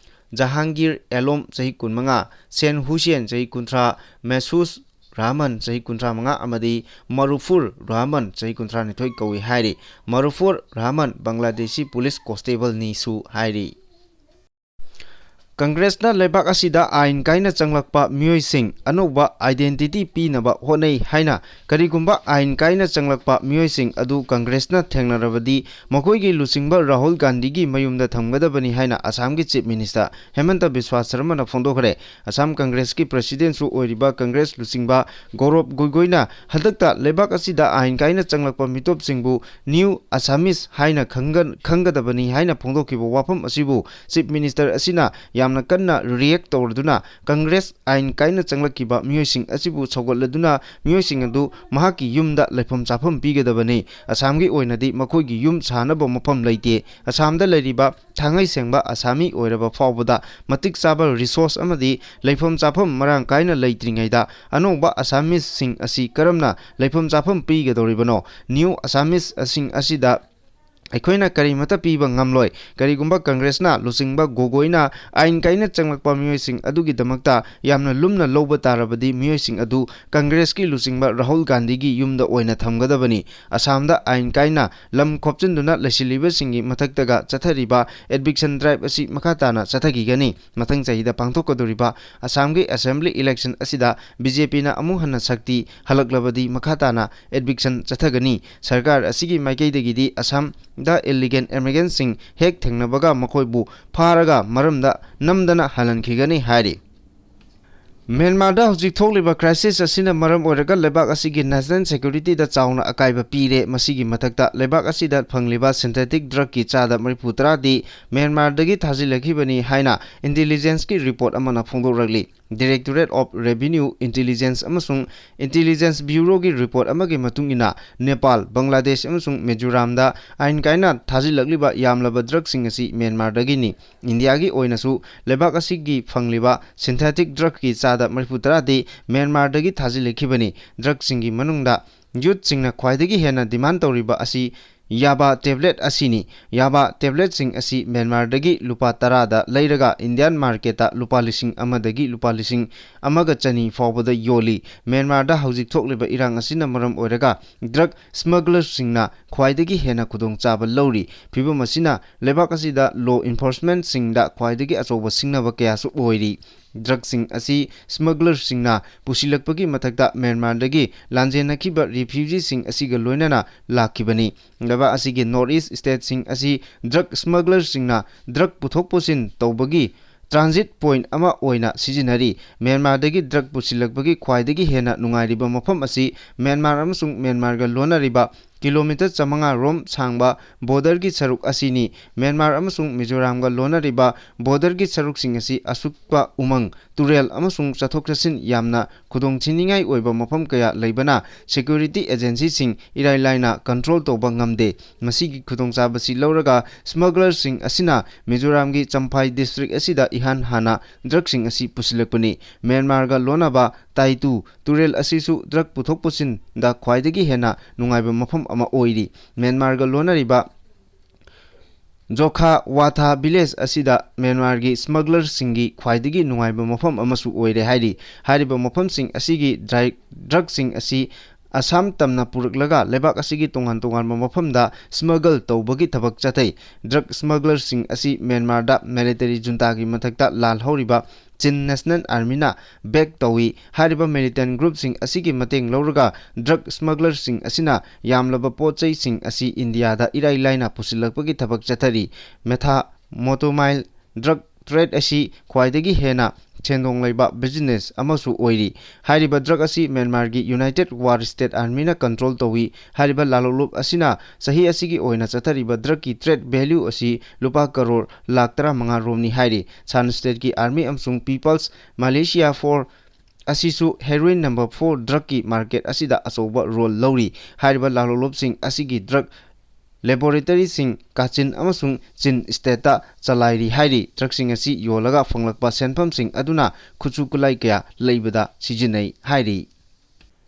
ꯖꯍꯥꯡꯒꯤꯔ ꯑꯦꯂꯣꯝ, ꯆꯍꯤ ꯀꯨꯟꯃꯉꯥ, ꯁꯦꯟ ꯍꯨꯁꯦꯟ, ꯆꯍꯤ ꯀꯨꯟꯊ꯭ꯔꯥ, ꯃꯦꯁꯨꯁ ꯔꯍꯃꯟ, ꯆꯍꯤ ꯀꯨꯟꯊ꯭ꯔꯥ ꯃꯉꯥ, ꯑꯃꯗꯤ ꯃꯔꯨꯐꯨꯔ ꯔꯍꯃꯟ, ꯆꯍꯤ ꯀꯨꯟꯊ꯭ꯔꯥ ꯅꯤꯊꯣꯏ ꯀꯧꯏ ꯍꯥꯏꯔꯤ꯫ ꯃꯔꯨꯐꯨꯔ ꯔꯍꯃꯟ ꯕꯪꯒ꯭ꯂꯥꯗꯦꯁꯤ ꯄꯨꯂꯤꯁ ꯀꯣꯟꯁꯇꯦꯕꯜꯅꯤꯁꯨ ꯍꯥꯏꯔꯤ꯫ ꯀꯪꯒ꯭ꯔꯦꯁꯅ ꯂꯩꯕꯥꯛ ꯑꯁꯤꯗ ꯑꯥꯏꯟ ꯀꯥꯏꯅ ꯆꯪꯂꯛꯄ ꯃꯤꯑꯣꯏꯁꯤꯡ ꯑꯅꯧꯕ identity ꯄꯤꯅꯕ ꯍꯣꯠꯅꯩ ꯍꯥꯏꯅ, ꯀꯔꯤꯒꯨꯝꯕ ꯑꯥꯏꯟ ꯀꯥꯏꯅ ꯆꯪꯂꯛꯄ ꯃꯤꯑꯣꯏꯁꯤꯡ ꯑꯗꯨ ꯀꯪꯒ꯭ꯔꯦꯁꯅ ꯊꯦꯡꯅꯔꯕꯗꯤ ꯃꯈꯣꯏꯒꯤ ꯂꯨꯆꯤꯡꯕ ꯔꯥꯍꯨꯜ ꯒꯥꯟꯙꯤꯒꯤ ꯃꯌꯨꯝꯗ ꯊꯝꯒꯗꯕꯅꯤ ꯍꯥꯏꯅ ꯑꯁꯥꯝꯒꯤ Chief Minister ꯍꯦꯃꯟꯇ ꯕꯤꯁ꯭ꯋꯥ ꯁꯔꯃꯅ ꯐꯣꯡꯗꯣꯛꯈ꯭ꯔꯦ꯫ ꯑꯁꯥꯝ ꯀꯪꯒ꯭ꯔꯦꯁꯀꯤ Presidentꯁꯨ ꯑꯣꯏꯔꯤꯕ ꯀꯪꯒ꯭ꯔꯦꯁ ꯂꯨꯆꯤꯡꯕ ꯒꯧꯔꯕ ꯒꯣꯒꯣꯏꯅ ꯍꯟꯗꯛꯇ ꯂꯩꯕꯥꯛ ꯑꯁꯤꯗ ꯑꯥꯏꯟ ꯀꯥꯏꯅ ꯆꯪꯂꯛꯄ ꯃꯤꯇꯣꯞꯁꯤꯡꯕꯨ New Assamese ꯍꯥꯏꯅ ꯈꯪꯒ-, ꯈꯪꯒꯗꯕꯅꯤ ꯍꯥꯏꯅ ꯐꯣꯡꯗꯣꯛꯈꯤꯕ ꯋꯥꯐꯝ ꯑꯁꯤꯕꯨ Chief Minister ꯑꯁꯤꯅ ꯌꯥꯝꯅ ꯀꯟꯅ react ꯇꯧꯔꯗꯨꯅ ꯀꯪꯒ꯭ꯔꯦꯁ ꯑꯥꯏꯟ ꯀꯥꯏꯅ ꯆꯪꯂꯛꯈꯤꯕ ꯃꯤꯑꯣꯏꯁꯤꯡ ꯑꯁꯤꯕꯨ ꯁꯧꯒꯠꯂꯗꯨꯅ ꯃꯤꯑꯣꯏꯁꯤꯡ ꯑꯗꯨ ꯃꯍꯥꯛꯀꯤ ꯌꯨꯝꯗ ꯂꯩꯐꯝ ꯆꯥꯐꯝ ꯄꯤꯒꯗꯕꯅꯤ꯫ ꯑꯁꯥꯝꯒꯤ ꯑꯣꯏꯅꯗꯤ ꯃꯈꯣꯏꯒꯤ ꯌꯨꯝ ꯁꯥꯅꯕ ꯃꯐꯝ ꯂꯩꯇꯦ꯫ ꯑꯁꯥꯝꯗ ꯂꯩꯔꯤꯕ ꯊꯥꯡꯉꯩ ꯁꯦꯡꯕ ꯑꯁꯥꯃꯤ ꯑꯣꯏꯔꯕ ꯐꯥꯎꯕꯗ ꯃꯇꯤꯛ ꯆꯥꯕ resource ꯑꯃꯗꯤ ꯂꯩꯐꯝ ꯆꯥꯐꯝ ꯃꯔꯥꯡ ꯀꯥꯏꯅ ꯂꯩꯇ꯭ꯔꯤꯉꯩꯗ ꯑꯅꯧꯕ Assameseꯁꯤꯡ ꯑꯁꯤ ꯀꯔꯝꯅ ꯂꯩꯐꯝ ꯆꯥꯐꯝ ꯄꯤꯒꯗꯧꯔꯤꯕꯅꯣ? New Assamese ꯑꯁꯤꯡ ꯑꯁꯤꯗ ꯑꯩꯈꯣꯏꯅ ꯀꯔꯤꯃꯠꯇ ꯄꯤꯕ ꯉꯝꯂꯣꯏ꯫ ꯀꯔꯤꯒꯨꯝꯕ ꯀꯪꯒ꯭ꯔꯦꯁꯅ ꯂꯨꯆꯤꯡꯕ ꯒꯣꯒꯣꯏꯅ ꯑꯥꯏꯟ ꯀꯥꯏꯅ ꯆꯪꯂꯛꯄ ꯃꯤꯑꯣꯏꯁꯤꯡ ꯑꯗꯨꯒꯤꯗꯃꯛꯇ ꯌꯥꯝꯅ ꯂꯨꯝꯅ ꯂꯧꯕ ꯇꯥꯔꯕꯗꯤ ꯃꯤꯑꯣꯏꯁꯤꯡ ꯑꯗꯨ ꯀꯪꯒ꯭ꯔꯦꯁꯀꯤ ꯂꯨꯆꯤꯡꯕ ꯔꯥꯍꯨꯜ ꯒꯥꯟꯙꯤꯒꯤ ꯌꯨꯝꯗ ꯑꯣꯏꯅ ꯊꯝꯒꯗꯕꯅꯤ꯫ ꯑꯁꯥꯝꯗ ꯑꯥꯏꯟ ꯀꯥꯏꯅ ꯂꯝ ꯈꯣꯞꯆꯤꯟꯗꯨꯅ ꯂꯩꯁꯤꯜꯂꯤꯕꯁꯤꯡꯒꯤ ꯃꯊꯛꯇꯒ ꯆꯠꯊꯔꯤꯕ eviction drive ꯑꯁꯤ ꯃꯈꯥ ꯇꯥꯅ ꯆꯠꯊꯈꯤꯒꯅꯤ꯫ ꯃꯊꯪ ꯆꯍꯤꯗ ꯄꯥꯡꯊꯣꯛꯀꯗꯧꯔꯤꯕ ꯑꯁꯥꯝꯒꯤ Assembly election ꯑꯁꯤꯗ BJPꯅ ꯑꯃꯨꯛ ꯍꯟꯅ ꯁꯛꯇꯤ ꯍꯜꯂꯛꯂꯕꯗꯤ ꯃꯈꯥ ꯇꯥꯅ eviction ꯆꯠꯊꯒꯅꯤ꯫ ꯁꯔꯀꯥꯔ ꯑꯁꯤꯒꯤ ꯃꯥꯏꯀꯩꯗꯒꯤꯗꯤ ꯑꯁꯥꯝꯗ illegal immigrantꯁꯤꯡ ꯍꯦꯛ ꯊꯦꯡꯅꯕꯒ ꯃꯈꯣꯏꯕꯨ ꯐꯥꯔꯒ ꯃꯔꯝꯗ ꯅꯝꯗꯅ ꯍꯜꯍꯟꯈꯤꯒꯅꯤ ꯍꯥꯏꯔꯤ꯫ ꯃ꯭ꯌꯥꯟꯃꯥꯔꯗ ꯍꯧꯖꯤꯛ ꯊꯣꯛꯂꯤꯕ crisis ꯑꯁꯤꯅ ꯃꯔꯝ ꯑꯣꯏꯔꯒ ꯂꯩꯕꯥꯛ ꯑꯁꯤꯒꯤ national securityꯗ ꯆꯥꯎꯅ ꯑꯀꯥꯏꯕ ꯄꯤꯔꯦ꯫ ꯃꯁꯤꯒꯤ ꯃꯊꯛꯇ ꯂꯩꯕꯥꯛ ꯑꯁꯤꯗ ꯐꯪꯂꯤꯕ synthetic drugꯀꯤ ꯆꯥꯗ ꯃꯔꯤꯐꯨ ꯇꯔꯥꯗꯤ ꯃ꯭ꯌꯥꯟꯃꯥꯔꯗꯒꯤ ꯊꯥꯖꯤꯜꯂꯛꯈꯤꯕꯅꯤ ꯍꯥꯏꯅ intelligenceꯀꯤ report ꯑꯃꯅ ꯐꯣꯡꯗꯣꯛꯂꯛꯂꯤ꯫ Directorate of Revenue Intelligence ꯑꯃꯁꯨꯡ Intelligence Bureauꯒꯤ report ꯑꯃꯒꯤ ꯃꯇꯨꯡ ꯏꯟꯅ, ꯅꯦꯄꯥꯜ, ꯕꯪꯒ꯭ꯂꯥꯗꯦꯁ ꯑꯃꯁꯨꯡ ꯃꯤꯖꯣꯔꯥꯝꯗ ꯑꯥꯏꯟ ꯀꯥꯏꯅ ꯊꯥꯖꯤꯜꯂꯛꯂꯤꯕ ꯌꯥꯝꯂꯕ drugꯁꯤꯡ ꯑꯁꯤ ꯃ꯭ꯌꯥꯟꯃꯥꯔꯗꯒꯤꯅꯤ꯫ ꯏꯟꯗꯤꯌꯥꯒꯤ ꯑꯣꯏꯅꯁꯨ ꯂꯩꯕꯥꯛ ꯑꯁꯤꯒꯤ ꯐꯪꯂꯤꯕ synthetic drugꯀꯤ ꯆꯥꯗ ꯃꯔꯤꯐꯨ ꯇꯔꯥꯗꯤ ꯃ꯭ꯌꯥꯟꯃꯥꯔꯗꯒꯤ ꯊꯥꯖꯤꯜꯂꯛꯈꯤꯕꯅꯤ꯫ Drugꯁꯤꯡꯒꯤ ꯃꯅꯨꯡꯗ youthꯁꯤꯡꯅ ꯈ꯭ꯋꯥꯏꯗꯒꯤ ꯍꯦꯟꯅ demand ꯇꯧꯔꯤꯕ ꯑꯁꯤ ꯌꯥꯕꯥ ꯇꯦꯕ꯭ꯂꯦꯠ ꯑꯁꯤꯅꯤ꯫ ꯌꯥꯕꯥ ꯇꯦꯕ꯭ꯂꯦꯠꯁꯤꯡ ꯑꯁꯤ ꯃ꯭ꯌꯥꯟꯃꯥꯔꯗꯒꯤ ꯂꯨꯄꯥ ꯇꯔꯥꯗ ꯂꯩꯔꯒ ꯏꯟꯗꯤꯌꯥꯟ ꯃꯥꯔꯀꯦꯠꯇ ꯂꯨꯄꯥ ꯂꯤꯁꯤꯡ ꯑꯃꯗꯒꯤ ꯂꯨꯄꯥ ꯂꯤꯁꯤꯡ ꯑꯃꯒ ꯆꯅꯤ ꯐꯥꯎꯕꯗ ꯌꯣꯜꯂꯤ꯫ ꯃ꯭ꯌꯥꯟꯃꯥꯔꯗ ꯍꯧꯖꯤꯛ ꯊꯣꯛꯂꯤꯕ ꯏꯔꯥꯡ ꯑꯁꯤꯅ ꯃꯔꯝ ꯑꯣꯏꯔꯒ ꯗ꯭ꯔꯒ ꯁ꯭ꯃꯒꯂꯔꯁꯤꯡꯅ ꯈ꯭ꯋꯥꯏꯗꯒꯤ ꯍꯦꯟꯅ ꯈꯨꯗꯣꯡꯆꯥꯕ ꯂꯧꯔꯤ꯫ ꯐꯤꯚꯝ ꯑꯁꯤꯅ ꯂꯩꯕꯥꯛ ꯑꯁꯤꯗ ꯂꯣ ꯏꯟꯐꯣꯔꯁꯃꯦꯟꯠꯁꯤꯡꯗ ꯈ꯭ꯋꯥꯏꯗꯒꯤ ꯑꯆꯧꯕ ꯁꯤꯡꯅꯕ ꯀꯌꯥꯁꯨ ꯑꯣꯏꯔꯤ꯫ ꯗ꯭ꯔꯒꯁꯤꯡ ꯑꯁꯤ ꯁ꯭ꯃꯒꯂꯔꯁꯤꯡꯅ ꯄꯨꯁꯤꯜꯂꯛꯄꯒꯤ ꯃꯊꯛꯇ ꯃ꯭ꯌꯥꯟꯃꯥꯔꯗꯒꯤ ꯂꯥꯟꯖꯦꯟꯅꯈꯤꯕ ꯔꯤꯐ꯭ꯌꯨꯖꯤꯁꯤꯡ ꯑꯁꯤꯒ ꯂꯣꯏꯅꯅ ꯂꯥꯛꯈꯤꯕꯅꯤ꯫ ꯂꯩꯕꯥꯛ ꯑꯁꯤꯒꯤ ꯅꯣꯔꯠ ꯏꯁ ꯁ꯭ꯇꯦꯠꯁꯤꯡ ꯑꯁꯤ ꯗ꯭ꯔꯒ ꯁ꯭ꯃꯒꯂꯔꯁꯤꯡꯅ ꯗ꯭ꯔꯒ ꯄꯨꯊꯣꯛ ꯄꯨꯁꯤꯟ ꯇꯧꯕꯒꯤ ꯇ꯭ꯔꯥꯟꯖꯤꯠ ꯄꯣꯏꯟꯠ ꯑꯃ ꯑꯣꯏꯅ ꯁꯤꯖꯤꯟꯅꯔꯤ꯫ ꯃ꯭ꯌꯥꯟꯃꯥꯔꯗꯒꯤ ꯗ꯭ꯔꯒ ꯄꯨꯁꯤꯜꯂꯛꯄꯒꯤ ꯈ꯭ꯋꯥꯏꯗꯒꯤ ꯍꯦꯟꯅ ꯅꯨꯡꯉꯥꯏꯔꯤꯕ ꯃꯐꯝ ꯑꯁꯤ ꯃ꯭ꯌꯥꯟꯃꯥꯔ ꯑꯃꯁꯨꯡ ꯃ꯭ꯌꯥꯟꯃꯥꯔꯒ ꯂꯣꯟꯅꯔꯤꯕ ꯀꯤꯂꯣꯃꯤꯇꯔ ꯆꯥꯃꯉꯥ ꯔꯣꯝ ꯁꯥꯡꯕ ꯕꯣꯔꯗꯔꯒꯤ ꯁꯔꯨꯛ ꯑꯁꯤꯅꯤ꯫ ꯃ꯭ꯌꯥꯟꯃꯥꯔ ꯑꯃꯁꯨꯡ ꯃꯤꯖꯣꯔꯥꯝꯒ ꯂꯣꯟꯅꯔꯤꯕ ꯕꯣꯔꯗꯔꯒꯤ ꯁꯔꯨꯛꯁꯤꯡ ꯑꯁꯤ ꯑꯁꯨꯛꯄ ꯎꯃꯪ, ꯇꯨꯔꯦꯜ ꯑꯃꯁꯨꯡ ꯆꯠꯊꯣꯛ ꯆꯠꯁꯤꯟ ꯌꯥꯝꯅ ꯈꯨꯗꯣꯡꯊꯤꯅꯤꯡꯉꯥꯏ ꯑꯣꯏꯕ ꯃꯐꯝ ꯀꯌꯥ ꯂꯩꯕꯅ ꯁꯦꯀ꯭ꯌꯨꯔꯤꯇꯤ ꯑꯦꯖꯦꯟꯁꯤꯁꯤꯡ ꯏꯔꯥꯏ ꯂꯥꯏꯅ ꯀꯟꯇ꯭ꯔꯣꯜ ꯇꯧꯕ ꯉꯝꯗꯦ꯫ ꯃꯁꯤꯒꯤ ꯈꯨꯗꯣꯡꯆꯥꯕꯁꯤ ꯂꯧꯔꯒ ꯁ꯭ꯃꯒꯂꯔꯁꯤꯡ ꯑꯁꯤꯅ ꯃꯤꯖꯣꯔꯥꯝꯒꯤ ꯆꯝꯐꯥꯏ ꯗꯤꯁꯇ꯭ꯔꯤꯛ ꯑꯁꯤꯗ ꯏꯍꯥꯟ ꯍꯥꯟꯅ ꯗ꯭ꯔꯒꯁꯤꯡ ꯑꯁꯤ ꯄꯨꯁꯤꯜꯂꯛꯄꯅꯤ꯫ ꯃ꯭ꯌꯥꯟꯃꯥꯔꯒ ꯂꯣꯟꯅꯕ ꯇꯥꯏꯇꯨ ꯇꯨꯔꯦꯜ ꯑꯁꯤꯁꯨ ꯗ꯭ꯔꯒ ꯄꯨꯊꯣꯛ ꯄꯨꯁꯤꯟꯗ ꯈ꯭ꯋꯥꯏꯗꯒꯤ ꯍꯦꯟꯅ ꯅꯨꯡꯉꯥꯏꯕ ꯃꯐꯝ ꯑꯃ ꯑꯣꯏꯔꯤ꯫ ꯃ꯭ꯌꯥꯟꯃꯥꯔꯒ ꯂꯣꯟꯅꯔꯤꯕ ꯖꯣꯈꯥ ꯋꯥꯊꯥ ꯚꯤꯂꯦꯖ ꯑꯁꯤꯗ ꯃ꯭ꯌꯥꯟꯃꯥꯔꯒꯤ ꯁ꯭ꯃꯒꯂꯔꯁꯤꯡꯒꯤ ꯈ꯭ꯋꯥꯏꯗꯒꯤ ꯅꯨꯡꯉꯥꯏꯕ ꯃꯐꯝ ꯑꯃꯁꯨ ꯑꯣꯏꯔꯦ ꯍꯥꯏꯔꯤ꯫ ꯍꯥꯏꯔꯤꯕ ꯃꯐꯝꯁꯤꯡ ꯑꯁꯤꯒꯤ ꯗ꯭ꯔꯥꯏ-, ꯗ꯭ꯔꯒꯁꯤꯡ ꯑꯁꯤ ꯑꯁꯥꯝ ꯇꯝꯅ ꯄꯨꯔꯛꯂꯒ ꯂꯩꯕꯥꯛ ꯑꯁꯤꯒꯤ ꯇꯣꯉꯥꯟ ꯇꯣꯉꯥꯟꯕ ꯃꯐꯝꯗ ꯁ꯭ꯃꯒꯜ ꯇꯧꯕꯒꯤ ꯊꯕꯛ ꯆꯠꯊꯩ꯫ ꯗ꯭ꯔꯒ ꯁ꯭ꯃꯒꯂꯔꯁꯤꯡ ꯑꯁꯤ ꯃ꯭ꯌꯥꯟꯃꯥꯔꯗ ꯃꯤꯂꯤꯇꯔꯤ ꯖꯨꯟꯇꯥꯒꯤ ꯃꯊꯛꯇ ꯂꯥꯜꯍꯧꯔꯤꯕ ꯆꯤꯟ ꯅꯦꯁꯅꯦꯜ ꯑꯥꯔꯃꯤꯅ ꯕꯦꯛ ꯇꯧꯏ꯫ ꯍꯥꯏꯔꯤꯕ ꯃꯤꯂꯤꯇꯦꯟ ꯒ꯭ꯔꯨꯞꯁꯤꯡ ꯑꯁꯤꯒꯤ ꯃꯇꯦꯡ ꯂꯧꯔꯒ ꯗ꯭ꯔꯒ ꯁ꯭ꯃꯒꯂꯔꯁꯤꯡ ꯑꯁꯤꯅ ꯌꯥꯝꯂꯕ ꯄꯣꯠ ꯆꯩꯁꯤꯡ ꯑꯁꯤ ꯏꯟꯗꯤꯌꯥꯗ ꯏꯔꯥꯏ ꯂꯥꯏꯅ ꯄꯨꯁꯤꯜꯂꯛꯄꯒꯤ ꯊꯕꯛ ꯆꯠꯊꯔꯤ꯫ ꯃꯦꯊꯥ ꯃꯣꯇꯣꯃꯥꯏꯜ ꯗ꯭ꯔꯒ ꯇ꯭ꯔꯦꯗ ꯑꯁꯤ ꯈ꯭ꯋꯥꯏꯗꯒꯤ ꯍꯦꯟꯅ ꯁꯦꯟꯗꯣꯡ ꯂꯩꯕ ꯕꯤꯖꯤꯅꯦꯁ ꯑꯃꯁꯨ ꯑꯣꯏꯔꯤ꯫ ꯍꯥꯏꯔꯤꯕ ꯗ꯭ꯔꯒ ꯑꯁꯤ ꯃ꯭ꯌꯥꯟꯃꯥꯔꯒꯤ ꯌꯨꯅꯥꯏꯇꯦꯗ ꯋꯥꯔ ꯁ꯭ꯇꯦꯠ ꯑꯥꯔꯃꯤꯅ ꯀꯟꯇ꯭ꯔꯣꯜ ꯇꯧꯏ꯫ ꯍꯥꯏꯔꯤꯕ ꯂꯥꯂꯣꯂꯨꯞ ꯑꯁꯤꯅ ꯆꯍꯤ ꯑꯁꯤꯒꯤ ꯑꯣꯏꯅ ꯆꯠꯊꯔꯤꯕ ꯗ꯭ꯔꯒꯀꯤ ꯇ꯭ꯔꯦꯗ ꯚꯦꯂ꯭ꯌꯨ ꯑꯁꯤ ꯂꯨꯄꯥ ꯀꯔꯣꯔ ꯂꯥꯈ ꯇꯔꯥꯃꯉꯥ ꯔꯣꯝꯅꯤ ꯍꯥꯏꯔꯤ꯫ ꯁꯥꯟ ꯁ꯭ꯇꯦꯠꯀꯤ ꯑꯥꯔꯃꯤ ꯑꯃꯁꯨꯡ ꯄꯤꯄꯜꯁ ꯃꯂꯦꯁꯤꯌꯥ ꯐꯣꯔꯁ ꯑꯁꯤꯁꯨ ꯍꯦꯔꯣꯏꯟ ꯅꯝꯕꯔ ꯐꯣꯔ ꯗ꯭ꯔꯒꯀꯤ ꯃꯥꯔꯀꯦꯠ ꯑꯁꯤꯗ ꯑꯆꯧꯕ ꯔꯣꯜ ꯂꯧꯔꯤ꯫ ꯍꯥꯏꯔꯤꯕ ꯂꯥꯂꯣꯂꯨꯞꯁꯤꯡ ꯑꯁꯤꯒꯤ ꯗ꯭ꯔꯒ ꯂꯦꯕꯣꯔꯦꯇꯔꯤꯁꯤꯡ ꯀꯥꯆꯤꯟ ꯑꯃꯁꯨꯡ ꯆꯤꯟ ꯁ꯭ꯇꯦꯠꯇ ꯆꯂꯥꯏꯔꯤ ꯍꯥꯏꯔꯤ꯫ ꯗ꯭ꯔꯒꯁꯤꯡ ꯑꯁꯤ ꯌꯣꯜꯂꯒ ꯐꯪꯂꯛꯄ ꯁꯦꯟꯐꯝꯁꯤꯡ ꯑꯗꯨꯅ ꯈꯨꯠꯁꯨ ꯈꯨꯠꯂꯥꯏ ꯀꯌꯥ ꯂꯩꯕꯗ ꯁꯤꯖꯤꯟꯅꯩ ꯍꯥꯏꯔꯤ꯫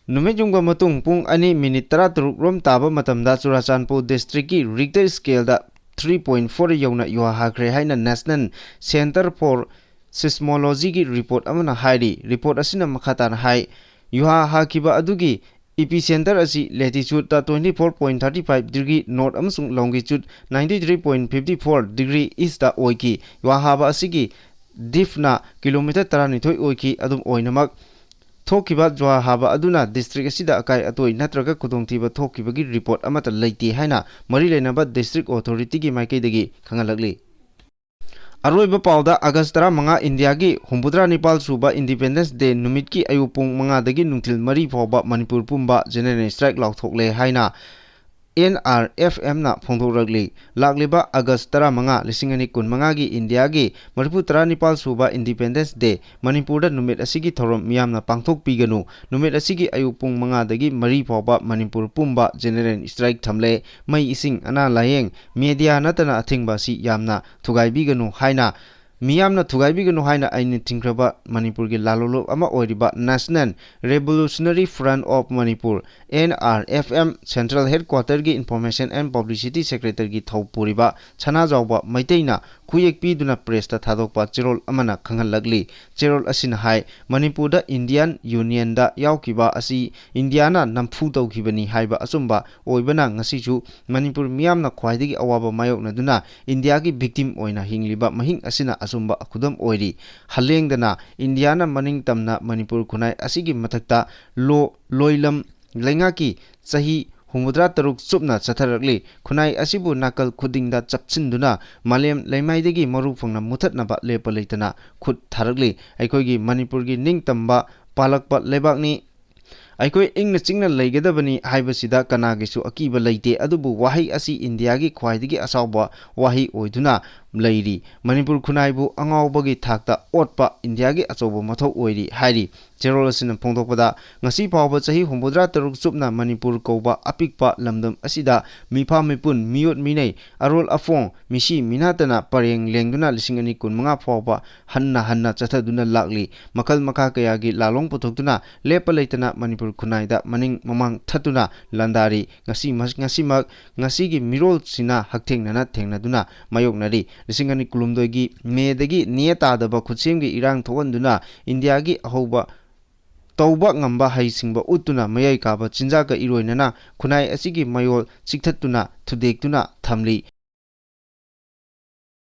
ꯅꯨꯃꯤꯠ ꯌꯨꯡꯕ ꯃꯇꯨꯡ ꯄꯨꯡ ꯑꯅꯤ ꯃꯤꯅꯤꯠ ꯇꯔꯥꯇꯔꯨꯛ ꯔꯣꯝ ꯇꯥꯕ ꯃꯇꯝꯗ ꯆꯨꯔꯥꯆꯥꯟꯄꯨꯔ ꯗꯤꯁꯇ꯭ꯔꯤꯛꯀꯤ ꯔꯤꯛꯇꯔ ꯁ꯭ꯀꯦꯜꯗ ꯊ꯭ꯔꯤ ꯄꯣꯏꯟ ꯐꯣꯔ ꯌꯧꯅ ꯌꯨꯍꯥ ꯍꯥꯈ꯭ꯔꯦ ꯍꯥꯏꯅ National Centre for Seismologyꯒꯤ ꯔꯤꯄꯣꯔꯠ ꯑꯃꯅ ꯍꯥꯏꯔꯤ꯫ ꯔꯤꯄꯣꯔꯠ ꯑꯁꯤꯅ ꯃꯈꯥ ꯇꯥꯅ ꯍꯥꯏ, ꯌꯨꯍꯥ ꯍꯥꯈꯤꯕ ꯑꯗꯨꯒꯤ ꯏꯄꯤꯁꯦꯟꯇꯔ ꯑꯁꯤ latitudeꯇ twenty four point thirty five degree north ꯑꯃꯁꯨꯡ longitude ninety three point fifty four degree eastꯇ ꯑꯣꯏꯈꯤ꯫ ꯌꯨꯍꯥ ꯍꯥꯕ ꯑꯁꯤꯒꯤ depthꯅ ꯀꯤꯂꯣꯃꯤꯇꯔ ꯇꯔꯥꯅꯤꯊꯣꯏ ꯑꯣꯏꯈꯤ꯫ ꯑꯗꯨꯝ ꯑꯣꯏꯅꯃꯛ, ꯊꯣꯛꯈꯤꯕ ꯖꯨꯍꯥ ꯍꯥꯕ ꯑꯗꯨꯅ ꯗꯤꯁꯇ꯭ꯔꯤꯛ ꯑꯁꯤꯗ ꯑꯀꯥꯏ ꯑꯇꯣꯏ ꯅꯠꯇ꯭ꯔꯒ ꯈꯨꯗꯣꯡꯊꯤꯕ ꯊꯣꯛꯈꯤꯕꯒꯤ ꯔꯤꯄꯣꯔꯠ ꯑꯃꯠꯇ ꯂꯩꯇꯦ ꯍꯥꯏꯅ ꯃꯔꯤ ꯂꯩꯅꯕ ꯗꯤꯁꯇ꯭ꯔꯤꯛ ꯑꯣꯊꯣꯔꯤꯇꯤꯒꯤ ꯃꯥꯏꯀꯩꯗꯒꯤ ꯈꯪꯍꯜꯂꯛꯂꯤ꯫ ꯑꯔꯣꯏꯕ ꯄꯥꯎꯗ, ꯑꯥꯒꯁ ꯇꯔꯥꯃꯉꯥ, ꯏꯟꯗꯤꯌꯥꯒꯤ ꯍꯨꯝꯐꯨꯇꯔꯥ ꯅꯤꯄꯥꯜ ꯁꯨꯕ Independence Day ꯅꯨꯃꯤꯠꯀꯤ ꯑꯌꯨꯛ ꯄꯨꯡ ꯃꯉꯥꯗꯒꯤ ꯅꯨꯡꯊꯤꯜ ꯃꯔꯤ ꯐꯥꯎꯕ ꯃꯅꯤꯄꯨꯔ ꯄꯨꯝꯕ general strike ꯂꯥꯎꯊꯣꯛꯂꯦ ꯍꯥꯏꯅ N R F Mꯅ ꯐꯣꯡꯗꯣꯛꯂꯛꯂꯤ꯫ ꯂꯥꯛꯂꯤꯕ ꯑꯥꯒꯁ ꯇꯔꯥꯃꯉꯥ, ꯂꯤꯁꯤꯡ ꯑꯅꯤ ꯀꯨꯟꯃꯉꯥꯒꯤ ꯏꯟꯗꯤꯌꯥꯒꯤ ꯃꯔꯤꯐꯨ ꯇꯔꯥꯅꯤꯄꯥꯜ ꯁꯨꯕ Independence Day, ꯃꯅꯤꯄꯨꯔꯗ ꯅꯨꯃꯤꯠ ꯑꯁꯤꯒꯤ ꯊꯧꯔꯝ ꯃꯤꯌꯥꯝꯅ ꯄꯥꯡꯊꯣꯛꯄꯤꯒꯅꯨ꯫ ꯅꯨꯃꯤꯠ ꯑꯁꯤꯒꯤ ꯑꯌꯨꯛ ꯄꯨꯡ ꯃꯉꯥꯗꯒꯤ ꯃꯔꯤ ꯐꯥꯎꯕ ꯃꯅꯤꯄꯨꯔ ꯄꯨꯝꯕ general strike ꯊꯝꯂꯦ꯫ ꯃꯩ, ꯏꯁꯤꯡ, ꯑꯅꯥ ꯂꯥꯌꯦꯡ, media ꯅꯠꯇꯅ ꯑꯊꯤꯡꯕ ꯑꯁꯤ ꯌꯥꯝꯅ ꯊꯨꯒꯥꯏꯕꯤꯒꯅꯨ ꯍꯥꯏꯅ, ꯃꯤꯌꯥꯝꯅ ꯊꯨꯒꯥꯏꯕꯤꯒꯅꯨ ꯍꯥꯏꯅ ꯑꯩꯅ ꯊꯤꯡꯈ꯭ꯔꯕ ꯃꯅꯤꯄꯨꯔꯒꯤ ꯂꯥꯜꯂꯣꯂꯣꯞ ꯑꯃ ꯑꯣꯏꯔꯤꯕ National Revolutionary Front of Manipur, N R F M, Central Headquarterꯒꯤ Information and Publicity Secretaryꯒꯤ ꯊꯧ ꯄꯨꯔꯤꯕ ꯁꯅꯥꯖꯥꯎꯕ ꯃꯩꯇꯩꯅ ꯈꯨꯌꯦꯛ ꯄꯤꯗꯨꯅ pressꯇ ꯊꯥꯗꯣꯛꯄ ꯆꯦꯔꯣꯜ ꯑꯃꯅ ꯈꯪꯍꯜꯂꯛꯂꯤ꯫ ꯆꯦꯔꯣꯜ ꯑꯁꯤꯅ ꯍꯥꯏ, ꯃꯅꯤꯄꯨꯔꯗ Indian Unionꯗ ꯌꯥꯎꯈꯤꯕ ꯑꯁꯤ ꯏꯟꯗꯤꯌꯥꯅ ꯅꯝꯐꯨ ꯇꯧꯈꯤꯕꯅꯤ ꯍꯥꯏꯕ ꯑꯆꯨꯝꯕ ꯑꯣꯏꯕꯅ ꯉꯁꯤꯁꯨ ꯃꯅꯤꯄꯨꯔ ꯃꯤꯌꯥꯝꯅ ꯈ꯭ꯋꯥꯏꯗꯒꯤ ꯑꯋꯥꯕ ꯃꯥꯌꯣꯛꯅꯗꯨꯅ ꯏꯟꯗꯤꯌꯥꯒꯤ victim ꯑꯣꯏꯅ ꯍꯤꯡꯂꯤꯕ ꯃꯍꯤꯡ ꯑꯁꯤꯅ ꯑꯆꯨꯝꯕ ꯈꯨꯗꯝ ꯑꯣꯏꯔꯤ꯫ ꯍꯜꯂꯦꯡꯗꯅ ꯏꯟꯗꯤꯌꯥꯅ ꯃꯅꯤꯡ ꯇꯝꯅ ꯃꯅꯤꯄꯨꯔ ꯈꯨꯟꯅꯥꯏ ꯑꯁꯤꯒꯤ ꯃꯊꯛꯇ ꯂꯣ-, ꯂꯣꯏꯂꯝ ꯂꯩꯉꯥꯛꯀꯤ ꯆꯍꯤ ꯍꯨꯝꯐꯨꯇꯔꯥ ꯇꯔꯨꯛ ꯆꯨꯞꯅ ꯆꯠꯊꯔꯛꯂꯤ꯫ ꯈꯨꯟꯅꯥꯏ ꯑꯁꯤꯕꯨ ꯅꯥꯀꯜ ꯈꯨꯗꯤꯡꯗ ꯆꯞꯁꯤꯟꯗꯨꯅ ꯃꯥꯂꯦꯝ ꯂꯩꯃꯥꯏꯗꯒꯤ ꯃꯔꯨ ꯐꯪꯅ ꯃꯨꯊꯠꯅꯕ ꯂꯦꯞꯄ ꯂꯩꯇꯅ ꯈꯨꯠ ꯊꯥꯔꯛꯂꯤ꯫ ꯑꯩꯈꯣꯏꯒꯤ ꯃꯅꯤꯄꯨꯔꯒꯤ ꯅꯤꯡꯇꯝꯕ ꯄꯥꯜꯂꯛꯄ ꯂꯩꯕꯥꯛꯅꯤ꯫ ꯑꯩꯈꯣꯏ ꯏꯪꯅ ꯆꯤꯛꯅ ꯂꯩꯒꯗꯕꯅꯤ ꯍꯥꯏꯕꯁꯤꯗ ꯀꯅꯥꯒꯤꯁꯨ ꯑꯀꯤꯕ ꯂꯩꯇꯦ꯫ ꯑꯗꯨꯕꯨ ꯋꯥꯍꯩ ꯑꯁꯤ ꯏꯟꯗꯤꯌꯥꯒꯤ ꯈ꯭ꯋꯥꯏꯗꯒꯤ ꯑꯁꯥꯎꯕ ꯋꯥꯍꯩ ꯑꯣꯏꯗꯨꯅ ꯂꯩꯔꯤ꯫ ꯃꯅꯤꯄꯨꯔ ꯈꯨꯟꯅꯥꯏꯕꯨ ꯑꯉꯥꯎꯕꯒꯤ ꯊꯥꯛꯇ ꯑꯣꯠꯄ ꯏꯟꯗꯤꯌꯥꯒꯤ ꯑꯆꯧꯕ ꯃꯊꯧ ꯑꯣꯏꯔꯤ ꯍꯥꯏꯔꯤ꯫ ꯆꯦꯔꯣꯜ ꯑꯁꯤꯅ ꯐꯣꯡꯗꯣꯛꯄꯗ, ꯉꯁꯤ ꯐꯥꯎꯕ ꯆꯍꯤ ꯍꯨꯝꯐꯨꯇꯔꯥ ꯇꯔꯨꯛ ꯆꯨꯞꯅ ꯃꯅꯤꯄꯨꯔ ꯀꯧꯕ ꯑꯄꯤꯛꯄ ꯂꯝꯗꯝ ꯑꯁꯤꯗ ꯃꯤꯐꯥ ꯃꯤꯄꯨꯟ, ꯃꯤꯑꯣꯠ ꯃꯤꯅꯩ, ꯑꯔꯣꯜ ꯑꯐꯣꯡ, ꯃꯤꯁꯤ ꯃꯤꯅꯥꯇꯅ ꯄꯔꯦꯡ ꯂꯦꯡꯗꯨꯅ ꯂꯤꯁꯤꯡ ꯑꯅꯤ ꯀꯨꯟꯃꯉꯥ ꯐꯥꯎꯕ ꯍꯟꯅ ꯍꯟꯅ ꯆꯠꯊꯗꯨꯅ ꯂꯥꯛꯂꯤ꯫ ꯃꯈꯜ ꯃꯈꯥ ꯀꯌꯥꯒꯤ ꯂꯥꯂꯣꯡ ꯄꯨꯊꯣꯛꯇꯨꯅ ꯂꯦꯞꯄ ꯂꯩꯇꯅ ꯃꯅꯤꯄꯨꯔ ꯈꯨꯟꯅꯥꯏꯗ ꯃꯅꯤꯡ ꯃꯃꯥꯡ ꯊꯠꯇꯨꯅ ꯂꯥꯟꯗꯥꯔꯤ꯫ ꯉꯁꯤ, ꯉꯁꯤꯃꯛ ꯉꯁꯤꯒꯤ ꯃꯤꯔꯣꯜꯁꯤꯅ ꯍꯛꯊꯦꯡꯅꯅ ꯊꯦꯡꯅꯗꯨꯅ ꯃꯥꯌꯣꯛꯅꯔꯤ꯫ ꯂꯤꯁꯤꯡ ꯑꯅꯤ ꯀꯨꯟꯍꯨꯝꯗꯣꯏꯒꯤ ꯃꯦꯗꯒꯤ ꯅꯦ ꯇꯥꯗꯕ ꯈꯨꯠꯁꯦꯝꯒꯤ ꯏꯔꯥꯡ ꯊꯣꯛꯍꯟꯗꯨꯅ ꯏꯟꯗꯤꯌꯥꯒꯤ ꯑꯍꯧꯕ ꯇꯧꯕ ꯉꯝꯕ ꯍꯩꯁꯤꯡꯕ ꯎꯠꯇꯨꯅ ꯃꯌꯥꯏ ꯀꯥꯕ ꯆꯤꯟꯖꯥꯛꯀ ꯏꯔꯣꯏꯅꯅ ꯈꯨꯟꯅꯥꯏ ꯑꯁꯤꯒꯤ ꯃꯌꯣꯜ ꯆꯤꯛꯊꯠꯇꯨꯅ ꯊꯨꯗꯦꯛꯇꯨꯅ ꯊꯝꯂꯤ꯫